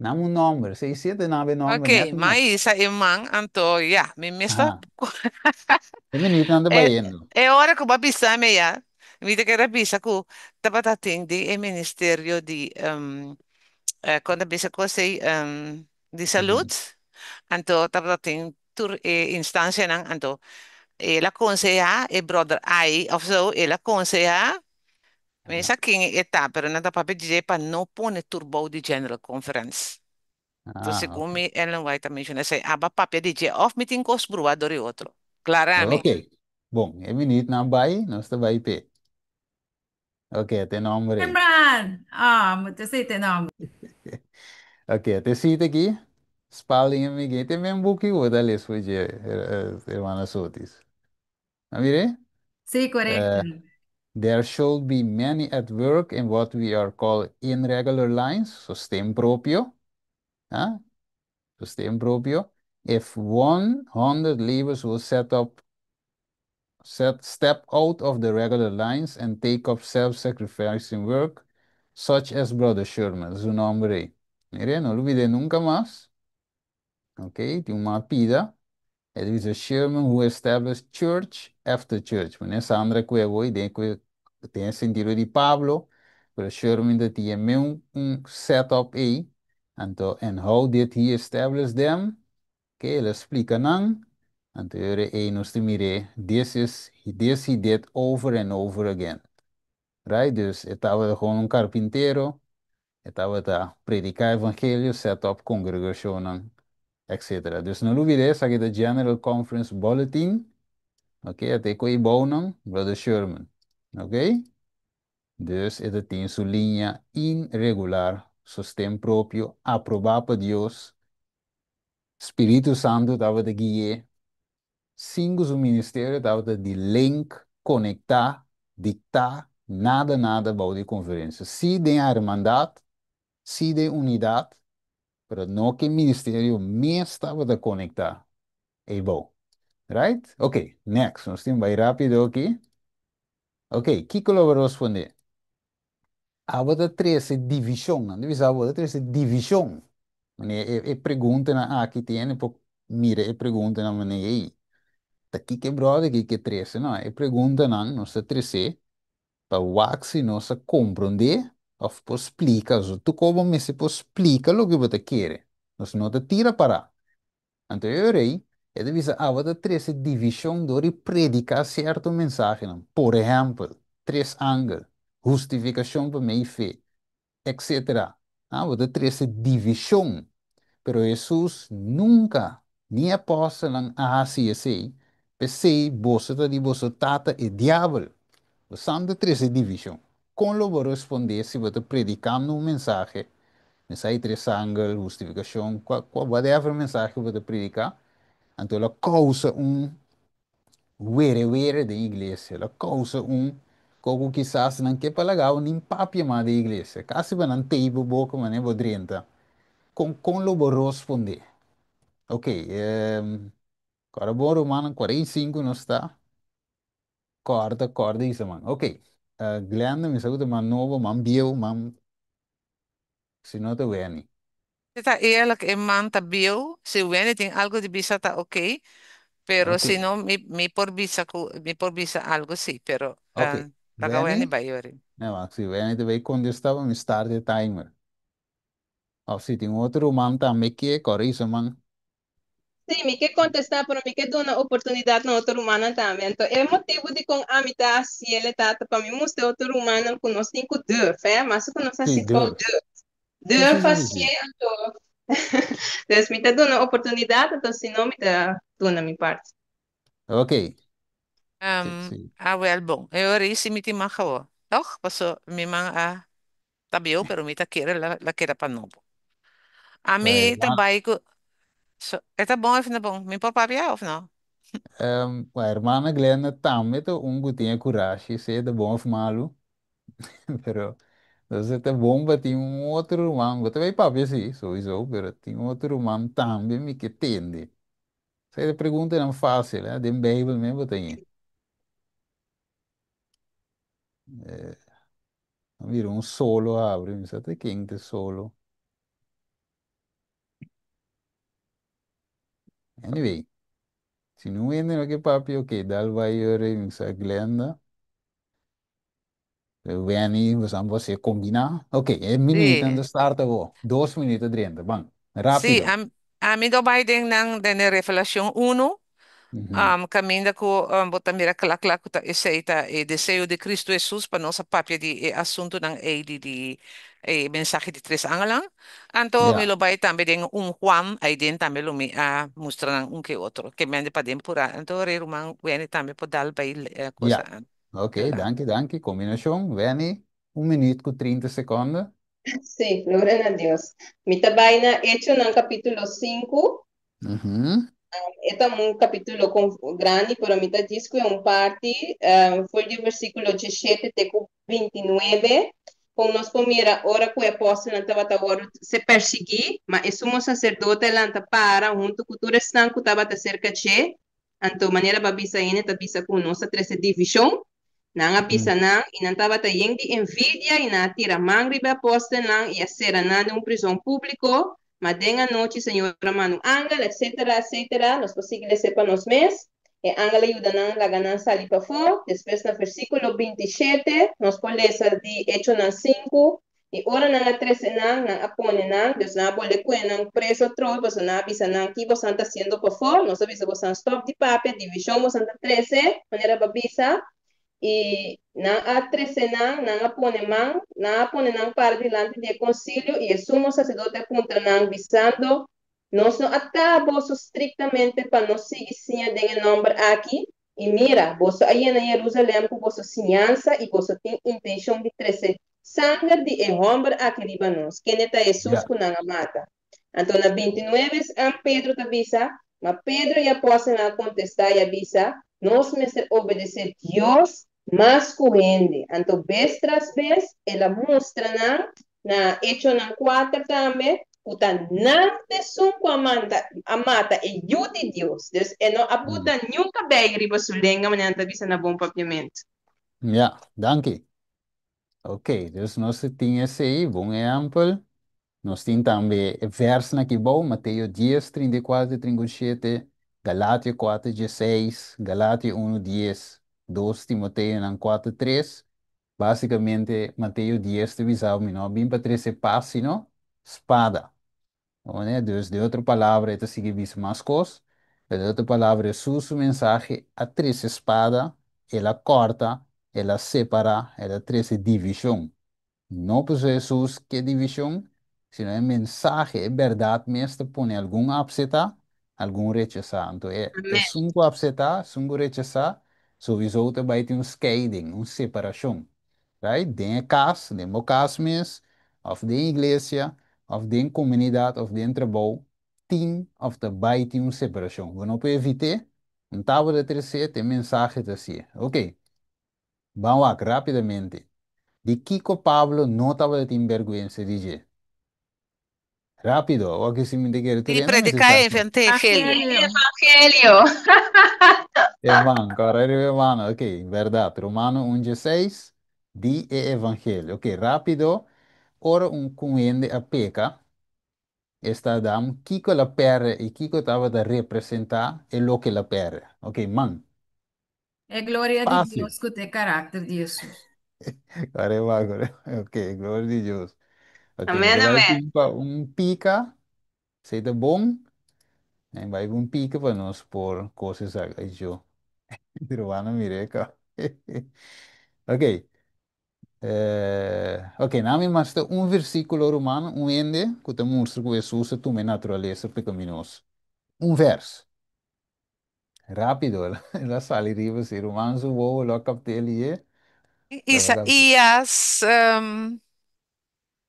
Nan un nomber, seis siete nabe nomber Ok, net ma net. isa e man, anto ya, mi mester Aha. E minuut nan ta E, bayendo. e ora ku bo a bisa mi ya, Mi ta kere bisa ku tabata tin di e ministerio di kon ta bisa kos ei di salud. Anto tabata tin tur e instancianan anto el a conseha e brother ai of zo el a conseha mi sa ken e ta pero nan ta papia dje pa no pone tur bou di General Conference. Entonces Ah, segun ok. mi Ellen White a menciona esei aba papia di dje of mi tin kos brua dor e otro. Clara mi. Ok. Bon, e minuut nan bai, nos ta bai p'e. Ok, te nomber ei. Rembrandt! Ah, moet esei te nomber. Ok, te cita aki. Spalding en Miguel. Te men buki ku bo ta les for dje, hermana Sotis. A mire? Sí, correcto. There should be many at work in what we are called irregular lines, sosten propio. Ah? Sosten propio. If 100 laborers will set up set step out of the regular lines and take up self-sacrificing work, such as Brother Sherman, su nomber ei. Mire, no lubid'é nunca mas. Ok, tin un mas pida. E dice Sherman who established church after church. Meneer Sandra Cuevo, i den ku den sentido di Pablo, pero Sherman ta tin un, un setup ei. Anto, and how did he establish them? Ok, el a splika nan. Anto, ei nos ta mire, this he did over and over again. Right? Dus e tabata gewoon un karpintero, e tabata prediká evangelio, set up kongregashonnan, etc. Dus no lubidá esaki ta General Conference Bulletin. Ok, ate ku e bounan, Brother Sherman. Ok? Dus e ta tin su liña irregular, sosten propio, aprobá pa Dios. Spiritu Santu tabata gui'é. Sin ku su ministerio tabata di link, konektá, diktá, nada nada bou di konferensia. Sí den hermandat, sí den unidat, pero no ku e ministerio mes tabata konektá ei bou. Right? Ok, next. Nos tin bai rápido aki. Ok, kiko lo bo respondé? Abo ta trese divishon. Nan ta bisa abo ta trese divishon. Manera e, e preguntanan aki tiene por mira e preguntanan manera ei. Ta kiko e brother aki ke trese? No, e preguntanan nos ta trese pa wak si nos a komprondé òf por splika. So tur komo mester por splika loke bo ta kere. Nos no ta tira pará. Anto e rei, e ta bisa abo ta trese divishon dor di prediká sierto mensahenan, por ehèmpel, tres angel, hustifikashon pa mei fe, etcétera. Abo ta trese divishon. Pero Hesus nunka, ni e apòstelnan a hasi esei, p'esei boso ta di boso tata e diabel. Bosan ta trese divishon. Kon lo bo respondé si bo ta predikando un mensahe, mensahe di tres angel, hustifikashon, kua, kua, whatever mensahe bo ta prediká, anto lo kousa un were were den iglesia, lo kousa un koko kisas nan ke pa laga bo nin papia mas den iglesia, kasi pa nan tei bo boka manera bo drenta. Kon, kon lo bo respondé? Ok, kòrda bon rumannan, 45 nos ta. Kòrda, kòrda isa man. Ok, Glenda, mi sa ku ta man nobo, man bieu, man si no ta Wenny. Si ta eerlijk, e man ta bieu. Si Wenny tin algo di bisa ta ok, pero si no mi por bisa ku mi por bisa algo si, pero laga Wenny Wenny? bai yori. No, wak, si Wenny ta bai kontestá pa mi start e timer. Òf si tin otro ruman tambe ke, kòrda isa man. Sí, mi ke kontestá, pero mi ke duna oportunidat na otro rumannan tambe. Anto, e motibu di kon ami ta hasiel tata pa mi mustra otro rumannan ku nos tin ku durf, eh? Mas ku nos hasi fout Durf. Durf. Sí, Durf sí. hasié, anto. Dus mi ta duna oportunidat, anto si no mi ta duna mi parti. Ok. Sí, sí. Ah, wel bon. E ora ei si mi tin mag awor. Toch? Paso mi man a ta bieu, pero mi ta kere la, la keda pa nobo. Bueno, Ami ta bai ku so, e ta bon of no bon? Mi por papia of no? Hermana Glenda tambe ta un ku tin e kurashi, sea ta bon of malu, pero entonces ta bon pa tin un otro ruman, bo ta bai papia sí, sowieso, pero tin otro ruman tambe mi ke tende. Esei ta preguntanan fácil, eh? Den Bijbel mes bo ta hañ'é. A mira un solo abri, mi sa ta ken ta solo. Anyway, si no hende no ke papia, ok, dal bai yora mi sa Glenda. Wenny, we gaan você combinar. Ok, e minuut en Sí. de start go. 2 minuten 30, bang. Sí, Rápido. ami lo bai den nan den e Revelashon 1, kaminda ku bo ta mira kla kla ku ta esei ta e deseo di Kristu Hesus pa nos a papia di e asuntunan ei di di e mensahe di tres angelnan. Anto mi lo bai tambe den 1 Juan, ei den tambe lo mi a mustra nan un ke otro. Ke mende paden purá. Anto rei ruman Wenny tambe por dal bai cosa Ok, Yola. danki, danki. Kombinashon, Wenny, 1 minuut ku 30 sekonde. Sí, gloria na Dios. Mi ta bai na Echonan capítulo 5. E ta un capítulo grandi, pero mi ta djis ku e un parti, for di versículo 17 te ku 29, kon nos por mira ora ku e apòstelnan tabata wòrdu se persiguí, ma e sumo saserdote a lanta para huntu ku tur esnan ku tabata serka dje, Anto manera bo a bisa hende ta bisa ku nos a trese divishon. Nan a bisa nan, i nan tabata yen di envidia, i nan a tira man riba e apòstelnan i a sera nan den un prizon públiko. Ma den anochi Señor a manda un angel, etsetera, etsetera. Nos por sigui lesa pa nos mes. E angel a yuda nan laga nan sali pafó. Despues na versíkulo 27, nos por lesa di Echonan 5, I ora nan a trese nan, nan a pone nan, dus nan a bolbe kue nan preso atrobe, pasobra nan a bisa nan, Ki bosan ta hasiendo pafó? Nos a bisa bosan stòp di papia, divishon bosan ta trese, manera bo a bisa. I nan a trese nan, nan a pone man, nan a pone nan para dilanti di e konsilio, i e sumo saserdote a puntra nan, bisando, Nos no a taha boso striktamente pa no sigui siña den e nòmber aki? I mira, boso a yena Jerusalèm ku boso siñansa i boso tin intenshon di trese sanger di e hòmber aki riba nos, kende ta Hesus ku nan a mata. Anto na 29 an Pedro ta bisa, Ma Pedro i apòstelnan a kontestá i a bisa, Nos mester obedesé Dios mas ku hende. Anto bes tras bes el a mustra nan Na Echonan 4 tambe, ku ta nan t'esun ku a manda a mata e Yu di Dios. Dus e no a buta niun kabei riba su lenga, manera nan ta bisa na bon papiamentu. Ja, danki. Ok, dus nos tin esei, bon ehèmpel. Nos tin tambe e vèrsnan aki bou, Mateo 10, 34 i 37, Galatio 4, 16, Galatio 1, 10, 2 Timoteonan 4, 3. Básicamente, Mateo 10 ta bisa mi no a bin pa trece pas, sino spada. Oné? Dus, den otro palabra, e ta sigui bisa mas cos, pero den otro palabra, Hesus su mensahe a trece spada, el a corta, el a separa, el a trece division. No pasobra Hesus ke division, sino e mensahe, e berdad mes ta pone algun apseta, algun rechasá. Anto e Amén. esun ku apseta, esun ku rechasá, souwisou ta bai tin un skeiding, un separashon. Right? Den e kas, den bo kas mes, òf den iglesia, òf den komunidat, òf den trabou, tin òf ta bai tin un separashon. Bo no por evit'é, un tabata tres'é, ta e mensahe ta hasié. Oké, ban wak rápidamente. Di kiko Pablo no tabata tin bèrgwensa di dje? Rápido, awor ki si mi ta kere tur Di hende mester prediká sa e asina. evangelio. Evangelio. Eman, kòrda riba e mano. Ok, bèrdat. Romano un 16, di e evangelio. Ok, rápido, ora un ku un hende a peka, esta Adam, kiko el a pèrdè i kiko tabata representá e loke el a pèrdè? Ok, man. E gloria di Fácil. Dios ku ta e karakter di Hesus. Kòrda riba, ok, gloria di Dios. Ok, mi Amén, ta bai amén. bin pa un pika. Esei ta bon. En bai un pika pa nos por kos esaki. Ay, yo. Peruano mire ka. Ok. Ok, na mi mas ta un versíkulo romano, un hende ku ta mustra ku Hesus a tuma e naturalesa pekaminoso. Un vers. Rápido, el a sali riba si ruman su wowo lo a kapt'é lié. Lo a kapt'é. Isaías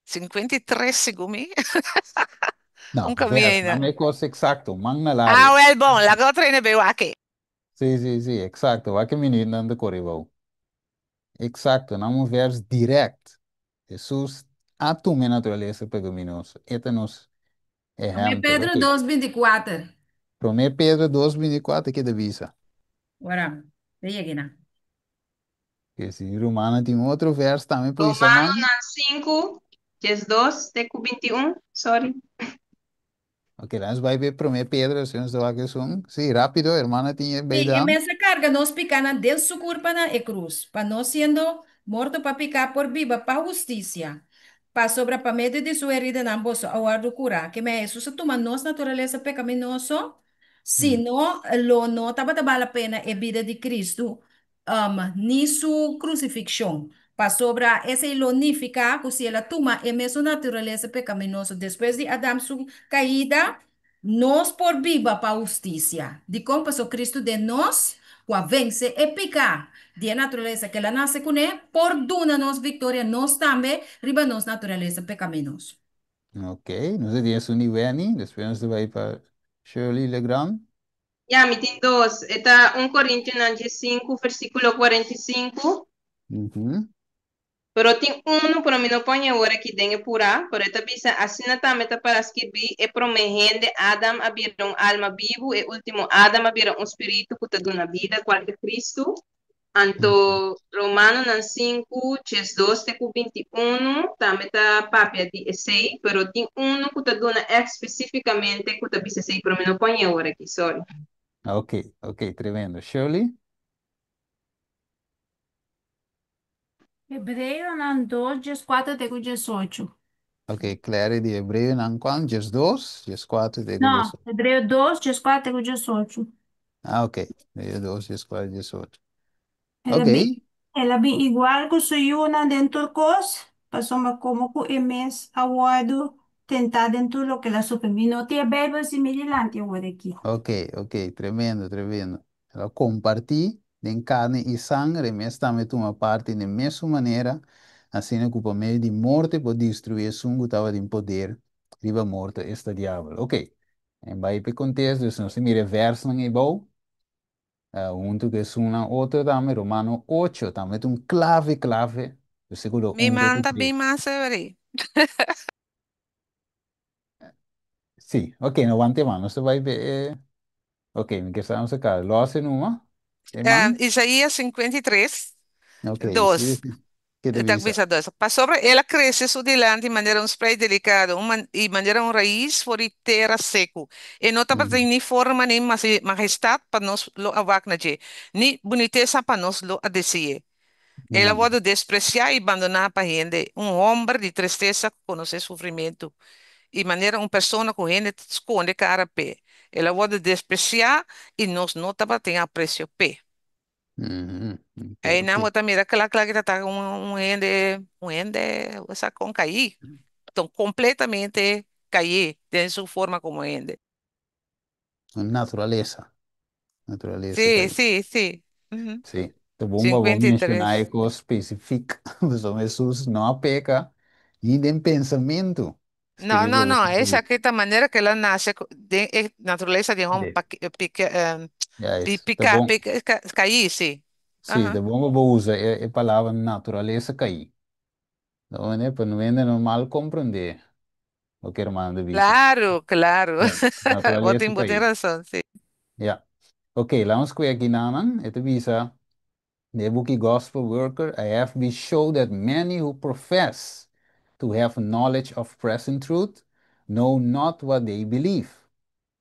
53, segun mi. No, Un vers, camina. nan e kos eksakto, man na Ah, laria. wel bon, laga otro hende bay wak. Sí, sí, sí, eksakto. Wak e minuutnan ta kore bou. Eksakto, nan un vers dirèkt. Hesus a tuma e naturalesa pekaminoso. E ta nos Promé ehèmpel. Pedro Ok. 2, 24. Promé Pedro 2, 24 ke ta bisa? Ora, te yega na. Ke si rumannan tin otro vers tambe por hisa man. Romanonan 5, 12 te ku 21, sorry. Ok, laat ons bai be Promé Pedro, así nos ta wak esun. Sí, rápido, hermana tin e Sí, e beidam. mes a karga nos pikanan den su kurpa na e krus, pa nos siendo Morto pa piká por biba pa hustisia. Pasobra pa medio di su heridanan boso a wòrdu kurá. Ke men Hesus a tuma nos naturalesa pekaminoso? Si no, lo no tabata bal la pena e bida di Kristu ni su krusifikshon. Pasobra esei lo nifiká ku si el a tuma e mesun naturalesa pekaminoso despues di Adam su kaida, nos por biba pa hustisia. Dikon? Pasobra Kristu den nos, ku a vense e piká di e naturalesa ku el a nase kuné, por duna nos viktoria nos tambe riba nos naturalesa pekaminoso. Ok, nos a tin esun di Wenny, despues nos ta bai pa Shirley Legrand. Ya, mi tin dos. E ta 1 Korintionan 15, versíkulo 45. Pero tin unu, pero mi no pone awor aki den e purá, pero e ta bisa, Asina tambe ta para skirbí, e promé hende, Adam, a bira un alma bibu, e último Adam a bira un spiritu ku ta duna bida, kual ta Kristu. Anto Romanonan 5, 12 te ku 21 tambe ta papia di esei, pero tin unu ku ta duna ègt spesífikamente ku ta bisa esei, pero mi no pone awor aki, sorry. Ok, ok, tremendo. Shirley? Hebreonan 2, 14 te ku 18. Ok, Clary di Hebreonan kuan? 12, 14 te ku No, 18. Hebreo 2, 14 te ku 18. Ah, ok. Hebreo 2, 14, 18. El a Ok, bin, el a bin igual ku su yunan den tur kos, pasobra komo ku e mes a wòrdu tentá den tur loke el a sufri. Mi no tin e Beibel si mi dilanti awor aki. Ok, tremendo, tremendo. El a kompartí den karni i sanger, e mes tambe tuma parti den mesun manera, asina ku pa medio di morte por destruí esun ku tabatin poder riba morto, esta diabel. Ok, en bai p'e kontesto, dus nos ta mira e vèrsnan eibou, huntu ku esunnan otro tambe, Romano 8 tambe ta un klave, klave, versíkulo Mi 1 te man ku ta bin 3. mas ebri. Sí, ok, no wante man, nos ta bai p'e e. Ok, mi ke sa nos a kaba. Lo hace numa, e man? Isaías 53, Ok, sí, 2. sí. Ke te Ta bisa? bisa dos. Pasobra el a krese su dilanti manera un sprei delikado, un man, i manera un rais for di tera seku. E no tabatin ni forma ni majestat pa nos lo a wak na dje, ni bunitesa pa nos lo a desi'é. El a wòrdu despresiá i bandoná pa hende, un hòmber di tristesa ku konosé sufrimentu, i manera un persona ku hende ta skonde kara p'e. El a wòrdu despresiá i nos no tabatin apresio p'e. Einan bo ta mira kla kla ki ta ta un hende, un hende, osea, kon kaí. Ton kompletamente kaí den su forma komo hende. Naturalesa. Naturalesa Sí, kaí. sí, sí. Sí. Ta bon pa bo 53. menshoná e kos spesifik, pasobra Hesus no a peka ni den pensamentu. No, no, Spiritu no, Santu esaki ta manera ku el a nase den e naturalesa di hòmber Sí. pa pika, di Juist. Ta pika, bon. pika, kaí, sí. Sí, ta bon pa bo usa e palabra naturalesa kaí. No, ne, pa no hende no mal komprendé loke hermano ta bisa. Claro, claro. Ja, Bo naturalesa tin, bo tin kaí. rason, sí. Ja. Ok, laat ons kwe aki nanan. E ta bisa, De buki Gospel Worker, I have been shown that many who profess to have knowledge of present truth know not what they believe.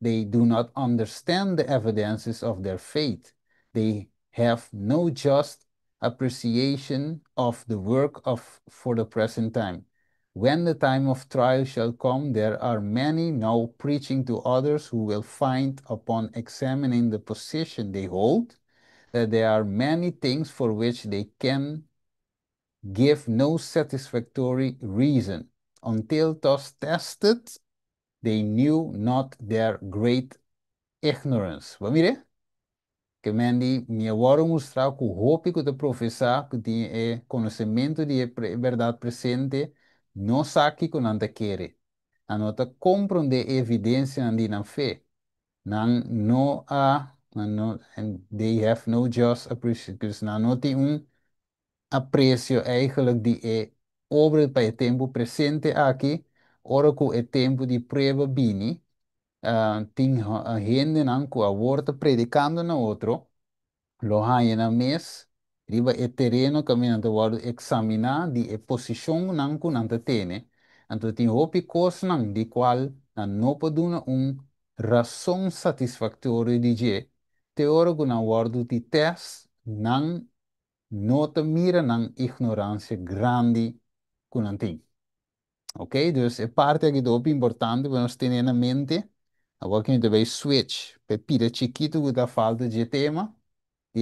They do not understand the evidences of their faith. They have no just appreciation of the work of for the present time. When the time of trial shall come, there are many now preaching to others who will find upon examining the position they hold that there are many things for which they can give no satisfactory reason. Until thus tested, they knew not their great ignorance. Bo mira? Ke men di, mi a wòrdu mustrá ku hopi ku ta profesá ku tin e konosementu di e bèrdat presente no sa kiko nan ta kere. Nan no ta komprondé e evidensianan di nan fe. Nan no a, nan no, and they have no just appreciation, dus nan no tin un aprecio eigenlijk di e obra pa e tempu presente aki, ora ku e tempu di prueba bini, tin hendenan ku awor ta predikando na otro, lo haña nan mes riba e tereno kaminda nan ta wòrdu eksaminá di e posishonnan ku nan ta tene. Anto tin hopi kosnan di kual nan no por duna un rason satisfaktorio di dje te ora ku nan wòrdu di tèst nan. no ta mira nan ignoransia grandi ku nan tin. Ok, dus e parti aki ta hopi importante pa nos tene na mente. Awor aki mi ta bai switch pa e pida chikitu ku ta falta dje tema di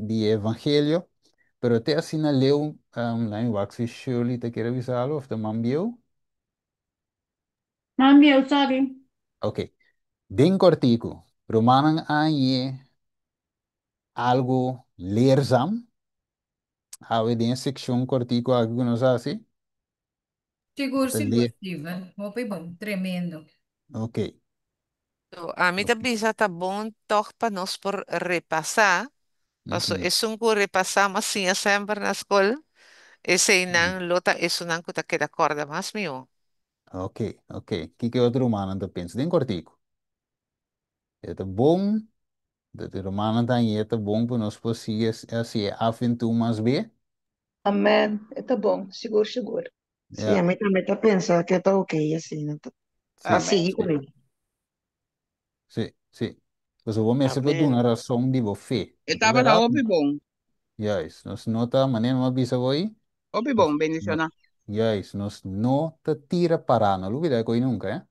di e evangelio. Pero te asina leu, laat mi wak si Shirley ta kere bisa algo of ta man bieu. Man bieu, sorry. Ok, den kortiku, rumannan a hañ'é algu leerzaam awe den e sekshon kortiku aki ku nos hasi? Sigur, Ta sigur, leer. Steven. Hopi bon. Tremendo. Ok. So, ami ta Ok. bisa ta bon tòg pa nos por repasá, paso esun ku repasá mas siña semper na skol, eseinan lo ta esunnan ku ta keda kòrda mas mihó. Ok, ok. Kiko e otro rumannan ta pensa? Den kòrtiku. E ta bon, dat e rumannan ta hañ'é ta bon pa nos por sigui hasi e af en toe mas be. Amen. E ta bon, sigur sigur. Sí, Ja, ami tambe ta pensa ku ta ok asina. Pa sí, sigui sí, kuné. sí, sí. Pasobra bo mester por duna Amen. rason di bo fe. E No ta tabata bèrdat? hopi bon. Juist. Nos no ta, manera mi a bisa bo ei, Hopi nos bon, no, bendishoná. juist, nos no ta tira pará. No lubidá e koi nunka, eh.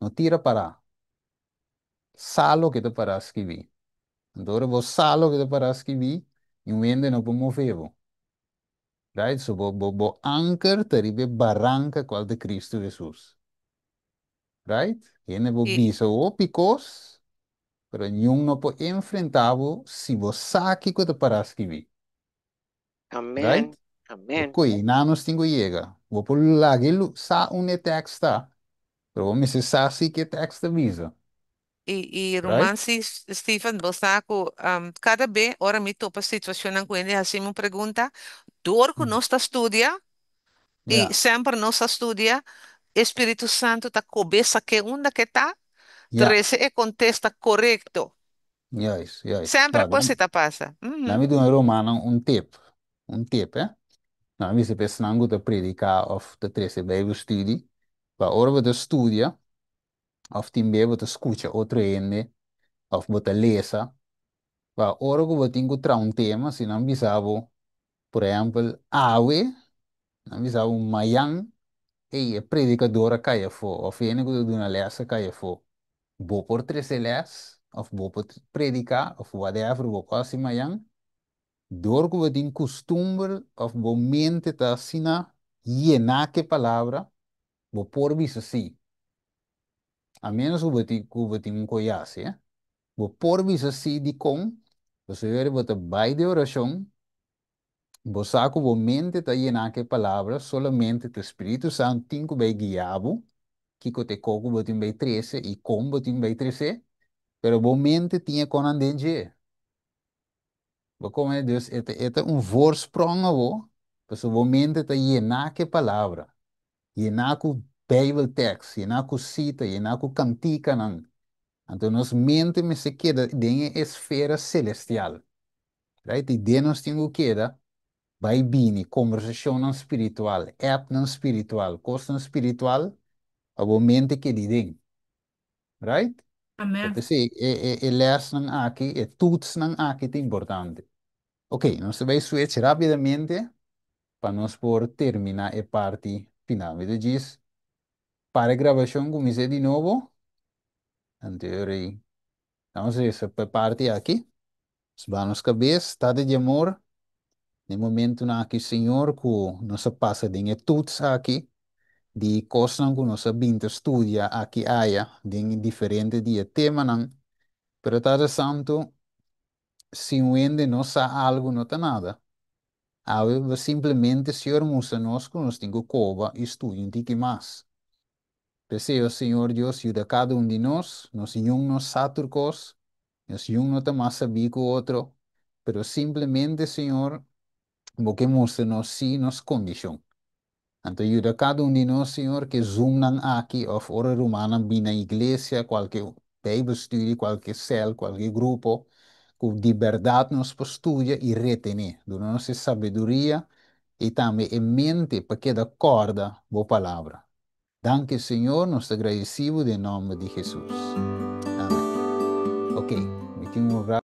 No tira pará. Sa loke ta pará skibí. Anto ora bo sa loke ta pará skibí, niun hende no por move bo. Right? So bo, bo, bo anker ta riba e baranka kual ta Cristo Hesus. Right? Hende por I bisa hopi kos, pero niun no por enfrentá bo si bo sa kiko ta pará skibí. Right? Amen. E Amen. koi, na nos tin ku yega. Bo por laga e lu sa unda e tekst ta, pero bo mester sa si ke tekst ta bisa. I Right? ruman si Steven, bo sa ku kada be ora mi topa situashonnan ku hende hasi mi un pregunta, dor ku nos ta studia i semper nos ta studia, e Spiritu Santu ta kobe sak'é unda ke ta, trese e kontesta korekto. Juist, juist. Semper Wak, kos ta pasa. Laat mi duna rumannan un tip. Un tip, eh. Nan a bisa pa esnan ku ta prediká òf ta trese Bijbelstudie, pa ora bo ta studia, òf tin bes bo ta skucha otro hende, òf bo ta lesa, pa ora ku bo tin ku traha un tema, si nan bisa bo, por ehèmpel, awe, nan bisa bo mayan, ey, e predikador a kai afó, òf e hende ku ta duna lès a kai afó. Bo por trese lès, òf bo por prediká, òf whatever bo por hasi mayan, dor ku bo tin kustumber òf bo mente ta asina yená ku e palabra, Bo por bisa sí. A ménos ku bo tin ku bo tin un koyasi, eh. Bo por bisa sí dikon? Pasobra bo ta bai den orashon, bo sa ku bo mente ta yená ku e palabra, solamente ta Spiritu Santu tin ku bai guia bo, kiko ta e ko ku bo tin bai trese i kon bo tin bai tres'é, pero bo mente tin e konan den dje. Bo kome, dus e ta e ta un voorsprong awor, pasobra bo mente ta yená ku e palabra. Yená ku Bijbeltekst, yená ku sita, yená ku kantikanan. Anto nos mente mester keda den e esfera selestial. Right? I den nos tin ku keda bai bini kombersashonnan spiritual, appnan spiritual, kosnan spiritual pa bo mente keda den. Right? Amen. P'esei e e e lèsnan aki, e toetsnan aki ta importante. Ok, nos ta bai switch rápidamente pa nos por terminá e parti final. Mi ta djis para e grabashon kumins'é di nobo. Anto ei vamos resa pa e parti aki. Nos baha nos kabes, Tata di amor, den e momentunan aki, Señor, ku nos a pasa den e toets aki di kosnan ku nos a bin ta studia aki aya den diferente di e temanan. Pero Tata Santu, si un hende no sa algu no ta nada. Awe bo simplemente Señor mustra nos ku nos tin ku koba i studia un tiki mas. P'esei, o Señor Dios, yuda kada un di nos. Nos niun no sa tur kos, nos niun no ta mas sabí ku otro, pero simplemente, Señor, bo ke mustra nos sí nos kondishon. Anto yuda kada un di nos, Señor, ke Zoomnan aki òf ora rumannan bin na iglesia, kualke Bijbelstudie, kualke sèl, kualke grupo, ku di bèrdat nos por studia i retené. Duna nos e sabiduria i tambe e mente pa keda kòrda bo palabra. Danki, Señor, nos ta gradisí bo den nòmber di Hesus. Amen. Ok, mi tin un.